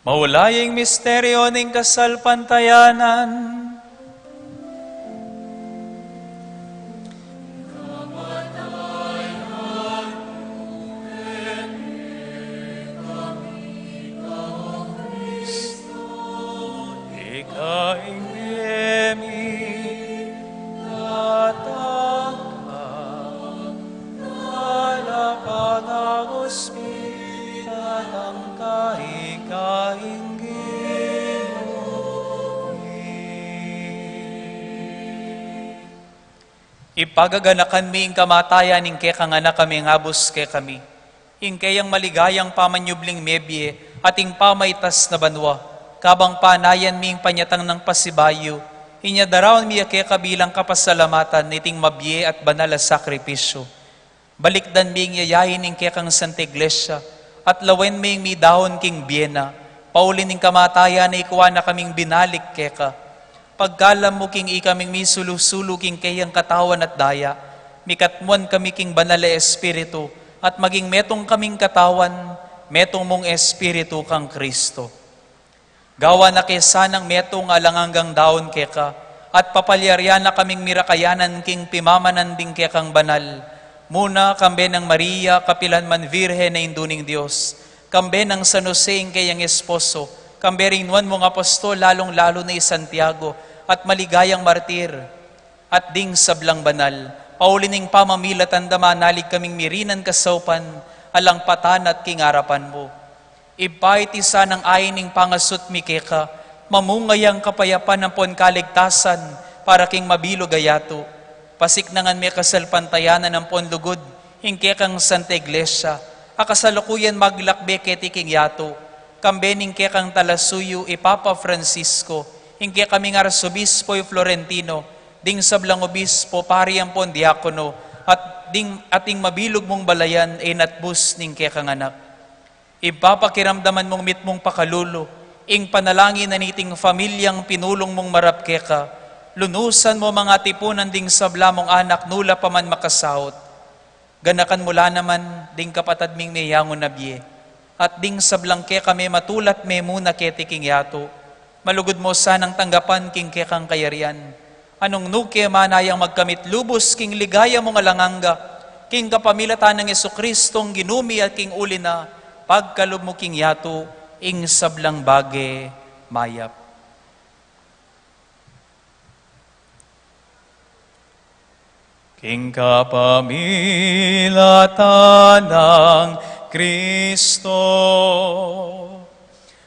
Maula ya ing misteryo ning kasalpantayanan. Ika ing mie mi, datang ka, kalapatan kuspi, datang ka, ika ing Ginu mi. Ipagaganakan mi ing kamatayan ning kekang Anak a mengabus kekami, ing keyang maligayang pamanyubling mebie at ing pamaitas na banua, kabang panayan mi ing panyatang nang pasibayu, inya daraun mi ya keka bilang kapasalamatan niting mabie at banal a sakripisyu. Balikdan mi ing yayain ning kekang Santa Iglesia, at lawen mi ing midaun king bie na, pauli ning kamatayan a ikua na kaming binalik keka. Pagkalam mu king ikaming misulu-sulu king keyang katawan at daya, mikatmuan kami king Banal a Espiritu, at maging metung kaming katawan, metung mung Espiritu kang Kristo. Gawan na ke sanang metung a alang anggang daun keka, at papalyarian na kaming mirakayanan king pimamanan ding kekang banal, muna kambe nang Maria, kapilan man Virgen a Indu ning Dios, kambe nang San Jose ing keyang esposo, kambe ring nuan mung apostol, lalung-lalu na i Santiago, at maligayang martir, at ding sablang banal, pauli ning pamamilatan da manalig kaming mirinan kasaupan, alang patana at king arapan mu. Ibpa, iti sanang ain ning pangasut mi keka, mamunga yang kapayapan ampon kaligtasan para king mabilug a yatu. Pasiknangan me kasalpantayanan ampon lugud ing kekang Santa Iglesia, a kasalukuyan maglakbe keti king yatu, kambe ning kekang talasuyu i Papa Francisco, ing kekaming Arsobispo i Florentino, ding sablang obispo, pari ampon diakono, at ding, at ing mabilug mung balayan a inatbus ning kekang Anak. Ipapakiramdaman mung mitmung pakalulu ing panalangin na niting familyang pinulung mung marap keka, lunusan mu mang atipunan ding sabla mung anak nu la pa man makasaut. Ganakan mu la naman ding kapatad ming meyangu na bie, at ding sablang keka mematulat memuna keti king yatu, malugud mu sanang tanggapan king kekang kayarian. Nung nu ke manayang magkamit lubus king ligaya mung alang angga, king kapamilatan nang Jesucristong Ginu mi at king uli na, pagkalub mu king yatu ing sablang bage mayap. King kapamilatan nang Kristo,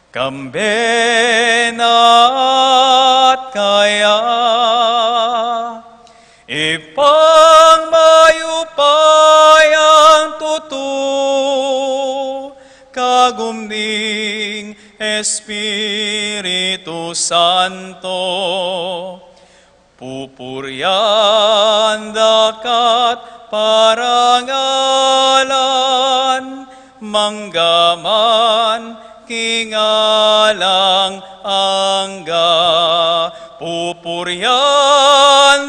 kambe na at kaya, Ibpang mayupayang tutu, kagum ning Espiritu Santo, pupurian da ka't parangalan, mangga man king alang angga. Pupurian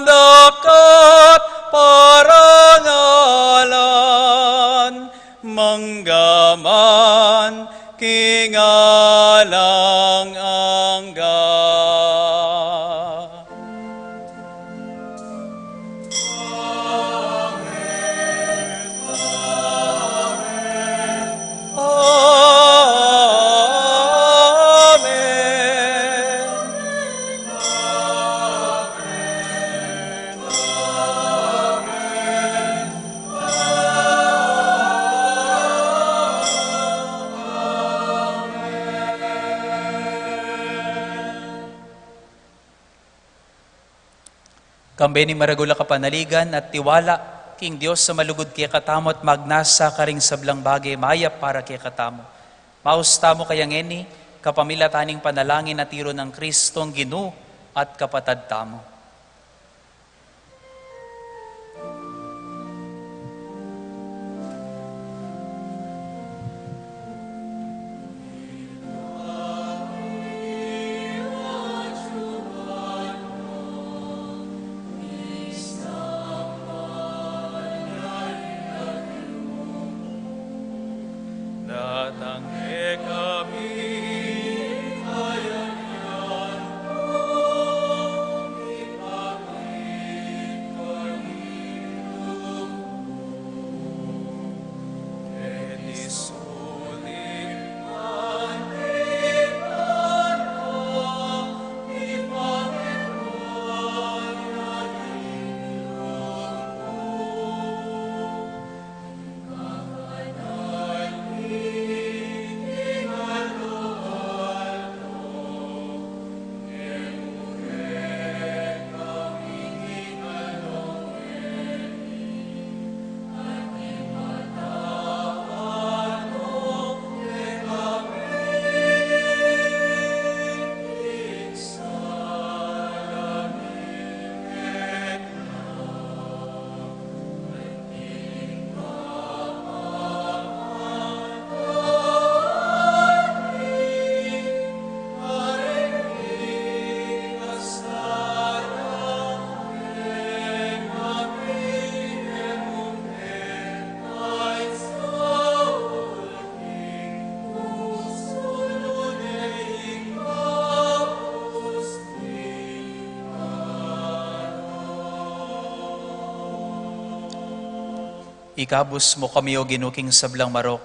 da ka't parangalan, mangga man king alang angga. Kambe ning maragul a kapanaligan at tiwala king Dios a malugud kekatamu at magnasa karing sablang bage mayap para kekatamu. Maus tamu kaya ngeni, kapamilatan ning panalangin a tiru nang Kristong Ginu at Kapatad tamu. Datang kekami kaya niyan, Ikabus mu kami, O Ginu, king sablang marok.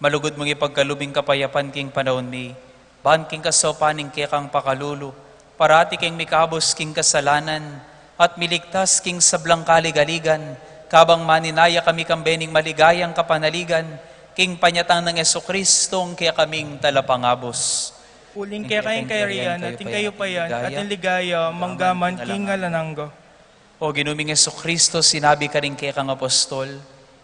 Malugud mung ipagkalub ing kapayapan king panaun mi, ban king kasaupan ning kekang pakalulu, parati keng mikabus king kasalanan, at miligtas king sablang kaligaligan, kabang maninaya kami kambe ning maligayang kapanaligan, king panyatang nang Jesucristong kekaming Talapangabus. Uling keka ing kayarian, at ing kayupayan, at ing ligaya, mangga man king alang angga. O Ginu ming Jesucristo, sinabi karing kekang apostol,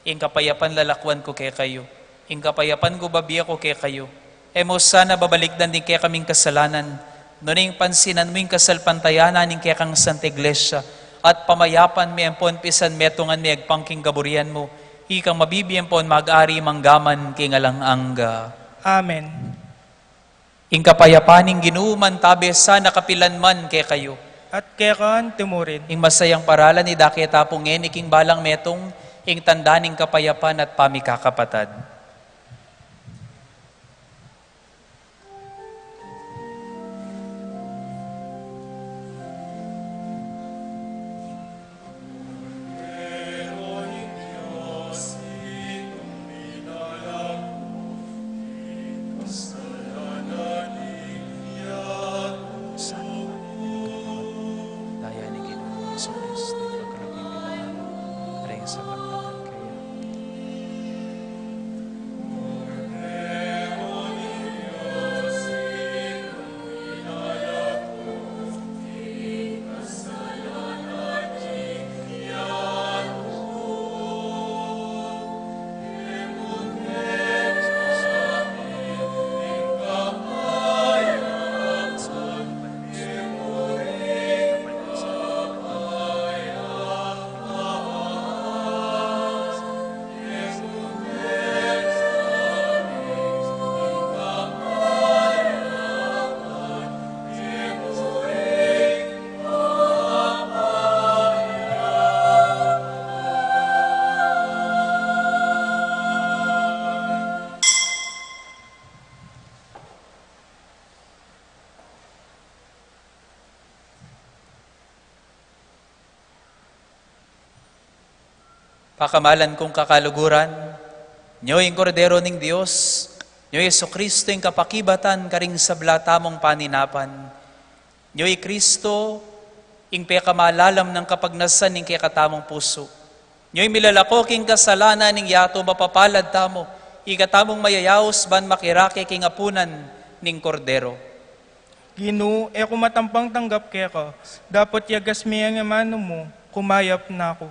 "Ing kapayapan lalakwan ku kekayu, ing kapayapan ku babie ku kekayu." E mu sana babalikdan ding kekaming kasalanan, nune ing pansinan mu ing kasalpantayanan ning kekang Santa Iglesia, at pamayapan me ampon pisanmetungan me agpang king kaburian mu, ikang mabibie ampon mag-ari mangga man king alang angga. Amen. Ing kapayapan ning Ginu mantabe sana kapilan man kekayu. At keka mu rin. Ing masayang paralan idake ta pu ngeni king balang metung, ing tanda ning kapayapan at pamikakapatad. Pakamalan kung kakaluguran, nyo ing Kordero ning Dios, nyo i Jesucristo ing kapakibatan karing sabla tamung paninapan. Nyo i Cristo, ing pekamalalam nang kapagnasan ning kekatamung pusu. Nyo i milalako king kasalanan ning yatu, mapapalad tamu, ikatamung mayayaus ban makirake king apunan ning Kordero. Ginu, e ku matampang tanggap keka, dapot yagas me ing amanu mu, kumayap na ku.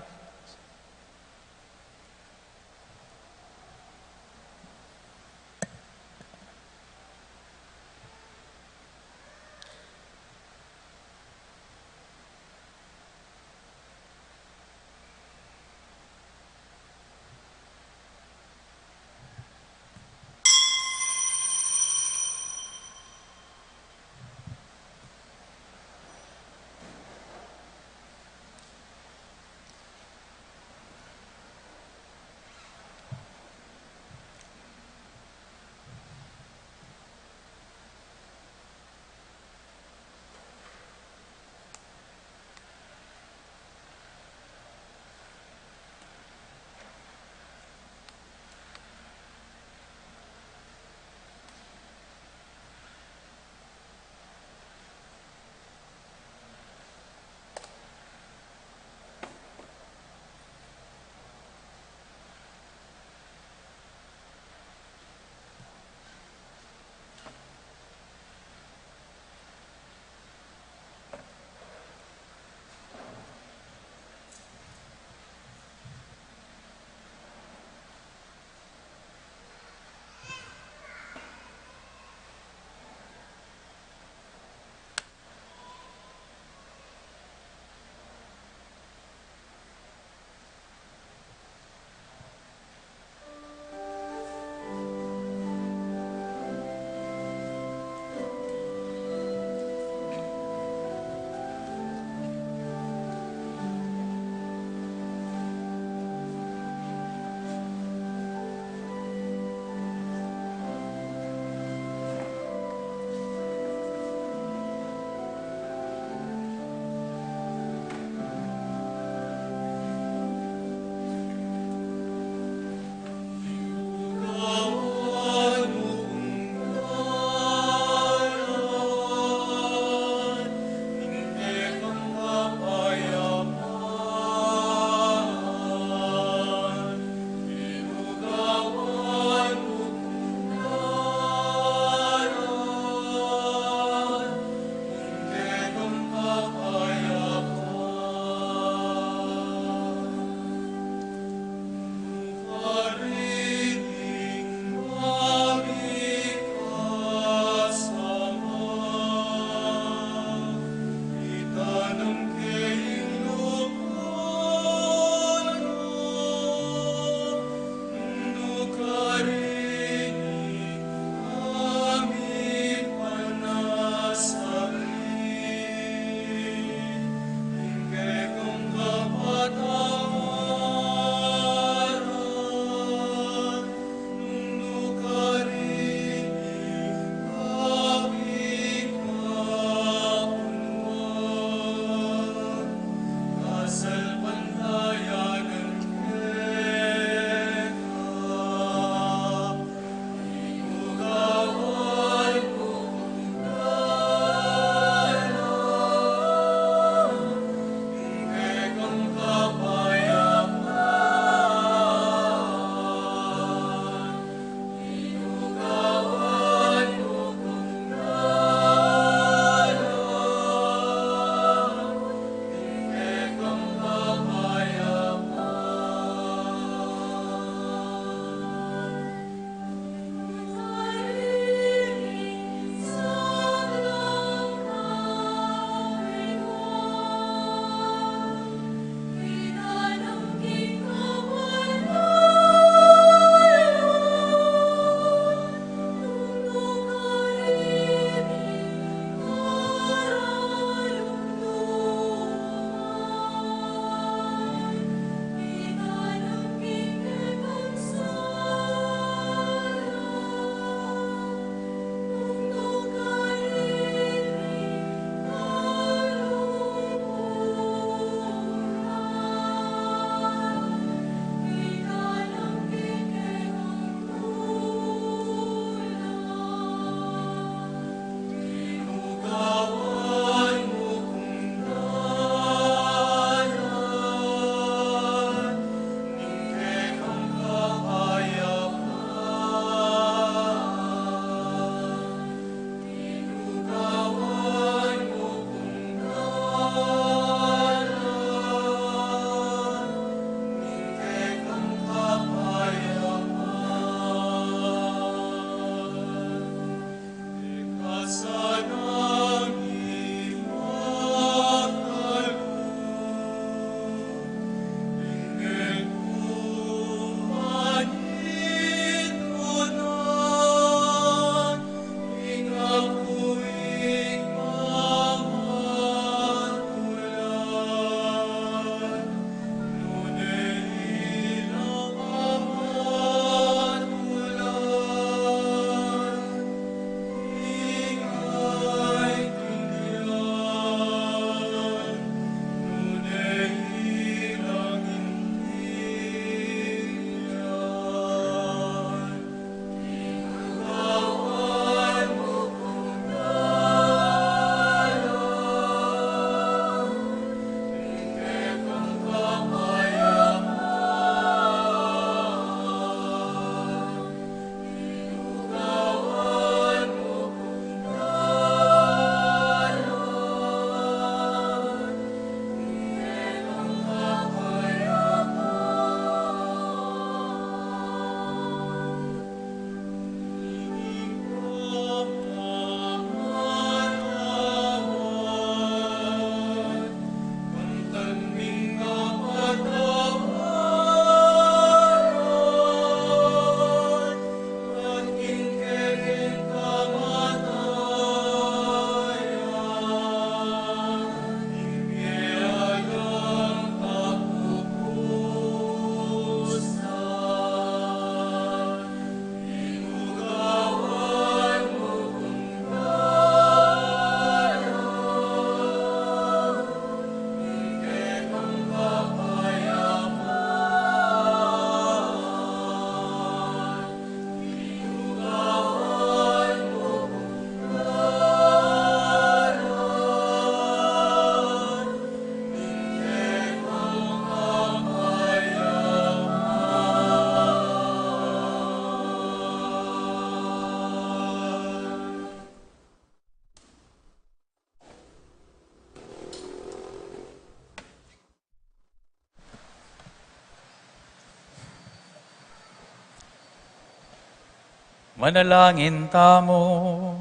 Manalangin tamu.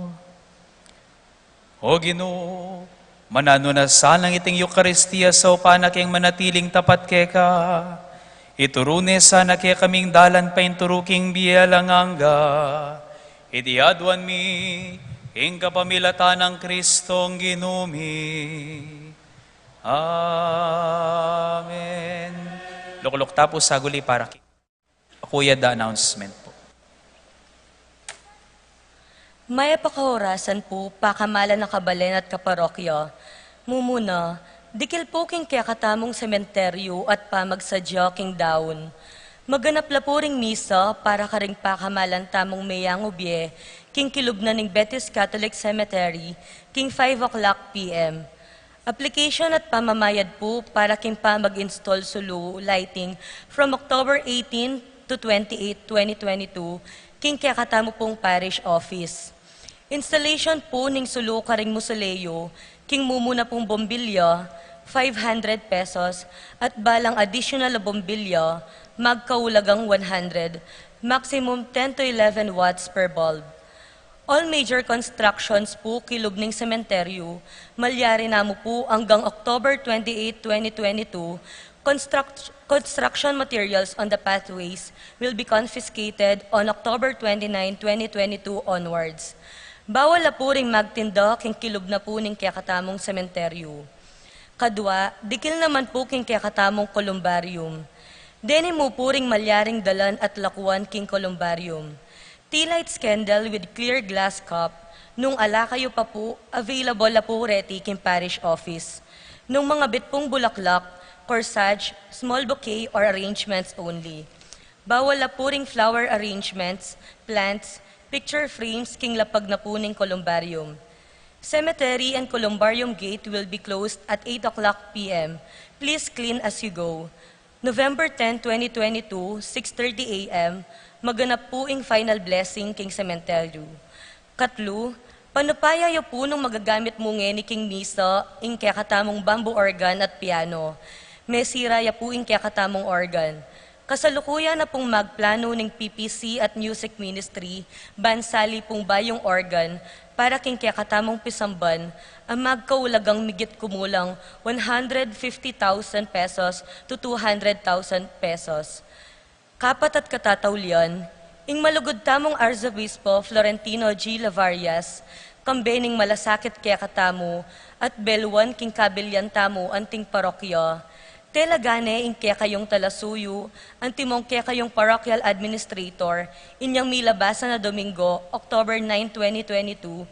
O Ginu, mananu na sanang iting Eukaristia saupan na keng manatiling tapat keka. Ituru ne sana kekaming dalan painturu king bie alang angga. Iti aduan mi king kapamilatan nang Kristong Ginu mi. Amen. Lukluk ta pu saguli para ki Kuya, the announcement po. Mayap a kaorasan pu, pakamalan a kabalen at kaparokya. Mumuna, dikil pu king kekatamung sementeryu at pamagsadya king daun. Maganap la pu ring misa para karing pakamalan tamung meyang ubie king kilub na ning Betis Catholic Cemetery king five o'clock P M. Application at pamamayad pu para king pamag-install sulu, lighting, from October eighteen to twenty-eight, twenty twenty-two, king kekatamu pung parish office. Installation pu ning sulu karing mausoleo, king mumuna pung bombilya, five hundred pesos, at balang additional a bombilya, magkaulagang one hundred, maximum ten to eleven watts per bulb. All major constructions pu kilub ning sementeryu, malyari na mu pu anggang October twenty-eight, twenty twenty-two, construct-, construction materials on the pathways will be confiscated on October twenty-nine, twenty twenty-two onwards. Bawal la pu ring magtinda king kilub na pu ning kekatamung sementeryu. Kadwa, dikil naman pu king kekatamung columbarium. Deni mu pu ring malyaring dalan at lakuan king columbarium. Tea light candle with clear glass cup, nung ala kayu pa pu, available la pu reti king parish office. Nung mangabit pung bulaklak, corsage, small bouquet or arrangements only. Bawal la pu ring flower arrangements, plants, picture frames king lapag na pu ning columbarium. Cemetery and columbarium gate will be closed at eight o'clock P M. Please clean as you go. November ten, twenty twenty-two, six thirty A M, maganap pu ing final blessing king sementeryu. Katlu, panupaya yu pu nung magagamit mu ngeni king misa ing kekatamung bamboo organ at piano. Mesira ya pu ing kekatamung organ. Kasalukuyan na pung magplanu ning P P C at music ministry, ban sali pung bayung organ, para king kekatamung pisamban, a magkaulagang migit kumulang one hundred fifty thousand pesos to two hundred thousand pesos. Kapat at katataulian, ing malugud tamung Arzobispo Florentino G. Lavarias, kambe ning malasakit kekatamu, at beluan king kabilian tamu anting parokya, tela gane ing kekayung talasuyu, antimong kekayung parochial administrator, inyang milabasan a Domingo, October nine, twenty twenty-two,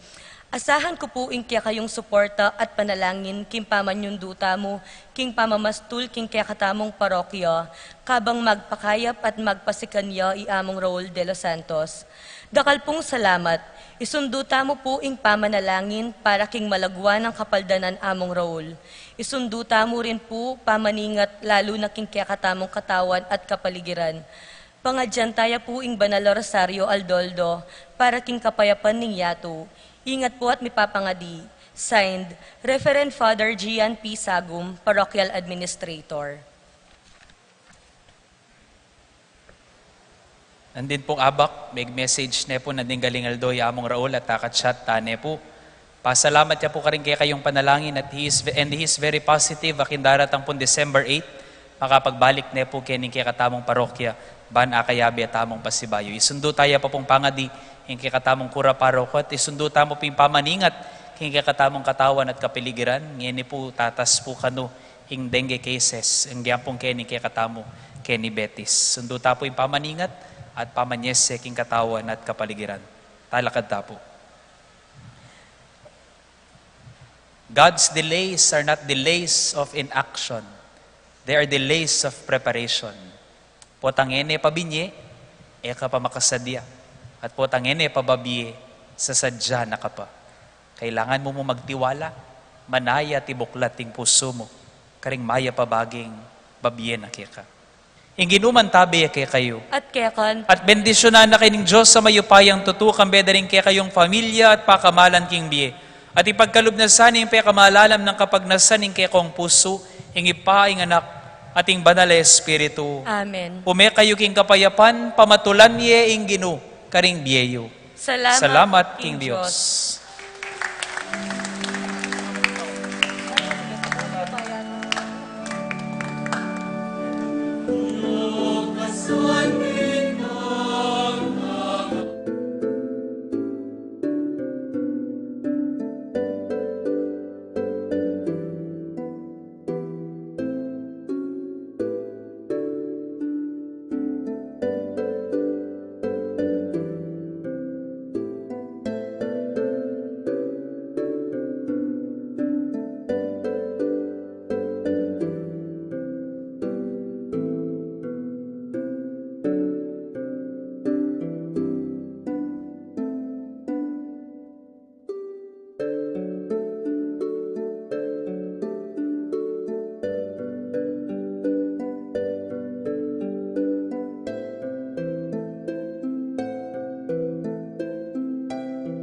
asahan ku pu ing kekayung suporta at panalangin king pamanyundu tamu, king pamamastul king kekatamung parokya, kabang magpakayap at magpasikanya i Among Raul de los Santos. Dakal pung salamat. Isundu tamu pu ing pamanalangin para king malagwa nang kapaldanan Among Raul. Isundu tamu rin pu pamaningat lalu na king kekatamung katawan at kapaligiran. Pangadyan taya pu ing banal a Rosario Aldoldo para king kapayapan ning yatu. Ingat pu at mipapangadi. Signed, Reverend Father Gian P. Sagum, Parochial Administrator. Nandin pung abak, may message ne pu, nandin galing Aldo, ya Among Raul, at naka-chat, tane pu. Pasalamat ya pu karing kekayung panalangin at he is, and he is very positive, aking daratang pung December eight, makapagbalik ne pu kening kekatamung parokya, ban akayabe tamung pasibayu. Isundu taya pa pung pangadi, ing kekatamung kura paroko, at isundu tamu pung pamaningat, king kekatamung katawan at kapaligiran, ngeni pu tatas pu kanu, ing dengue cases, ing ampong kening kekatamu, keni Betis. Sundu ta pu ing pamaningat at pamanyese king katawan at kapaligiran. Talakad ta pu. God's delays are not delays of inaction. They are delays of preparation. Potang e ne pabinye, e ka pa makasadya. At potang e ne pababie, sasadya na ka pa. Kailangan mu mu magtiwala, manaya at ibuklat ing pusu mu, karing mayap a baging babie na keka. Ing Ginu mantabe ya kekayu. At keka. At bendisyunan na kayu ning Dios a mayupayang tutu, kambe da ring kekayung pamilya at pakamalan king bie. At ipagkalub na sana ing pekamalalam nang kapagnasan ning kekong pusu, ing Ibpa, ing Anak, at ing Banal a Espiritu. Amen. Ume kayu king kapayapan, pamatulan ye ing Ginu. karing bie yu. Salamat, Salamat king Dios.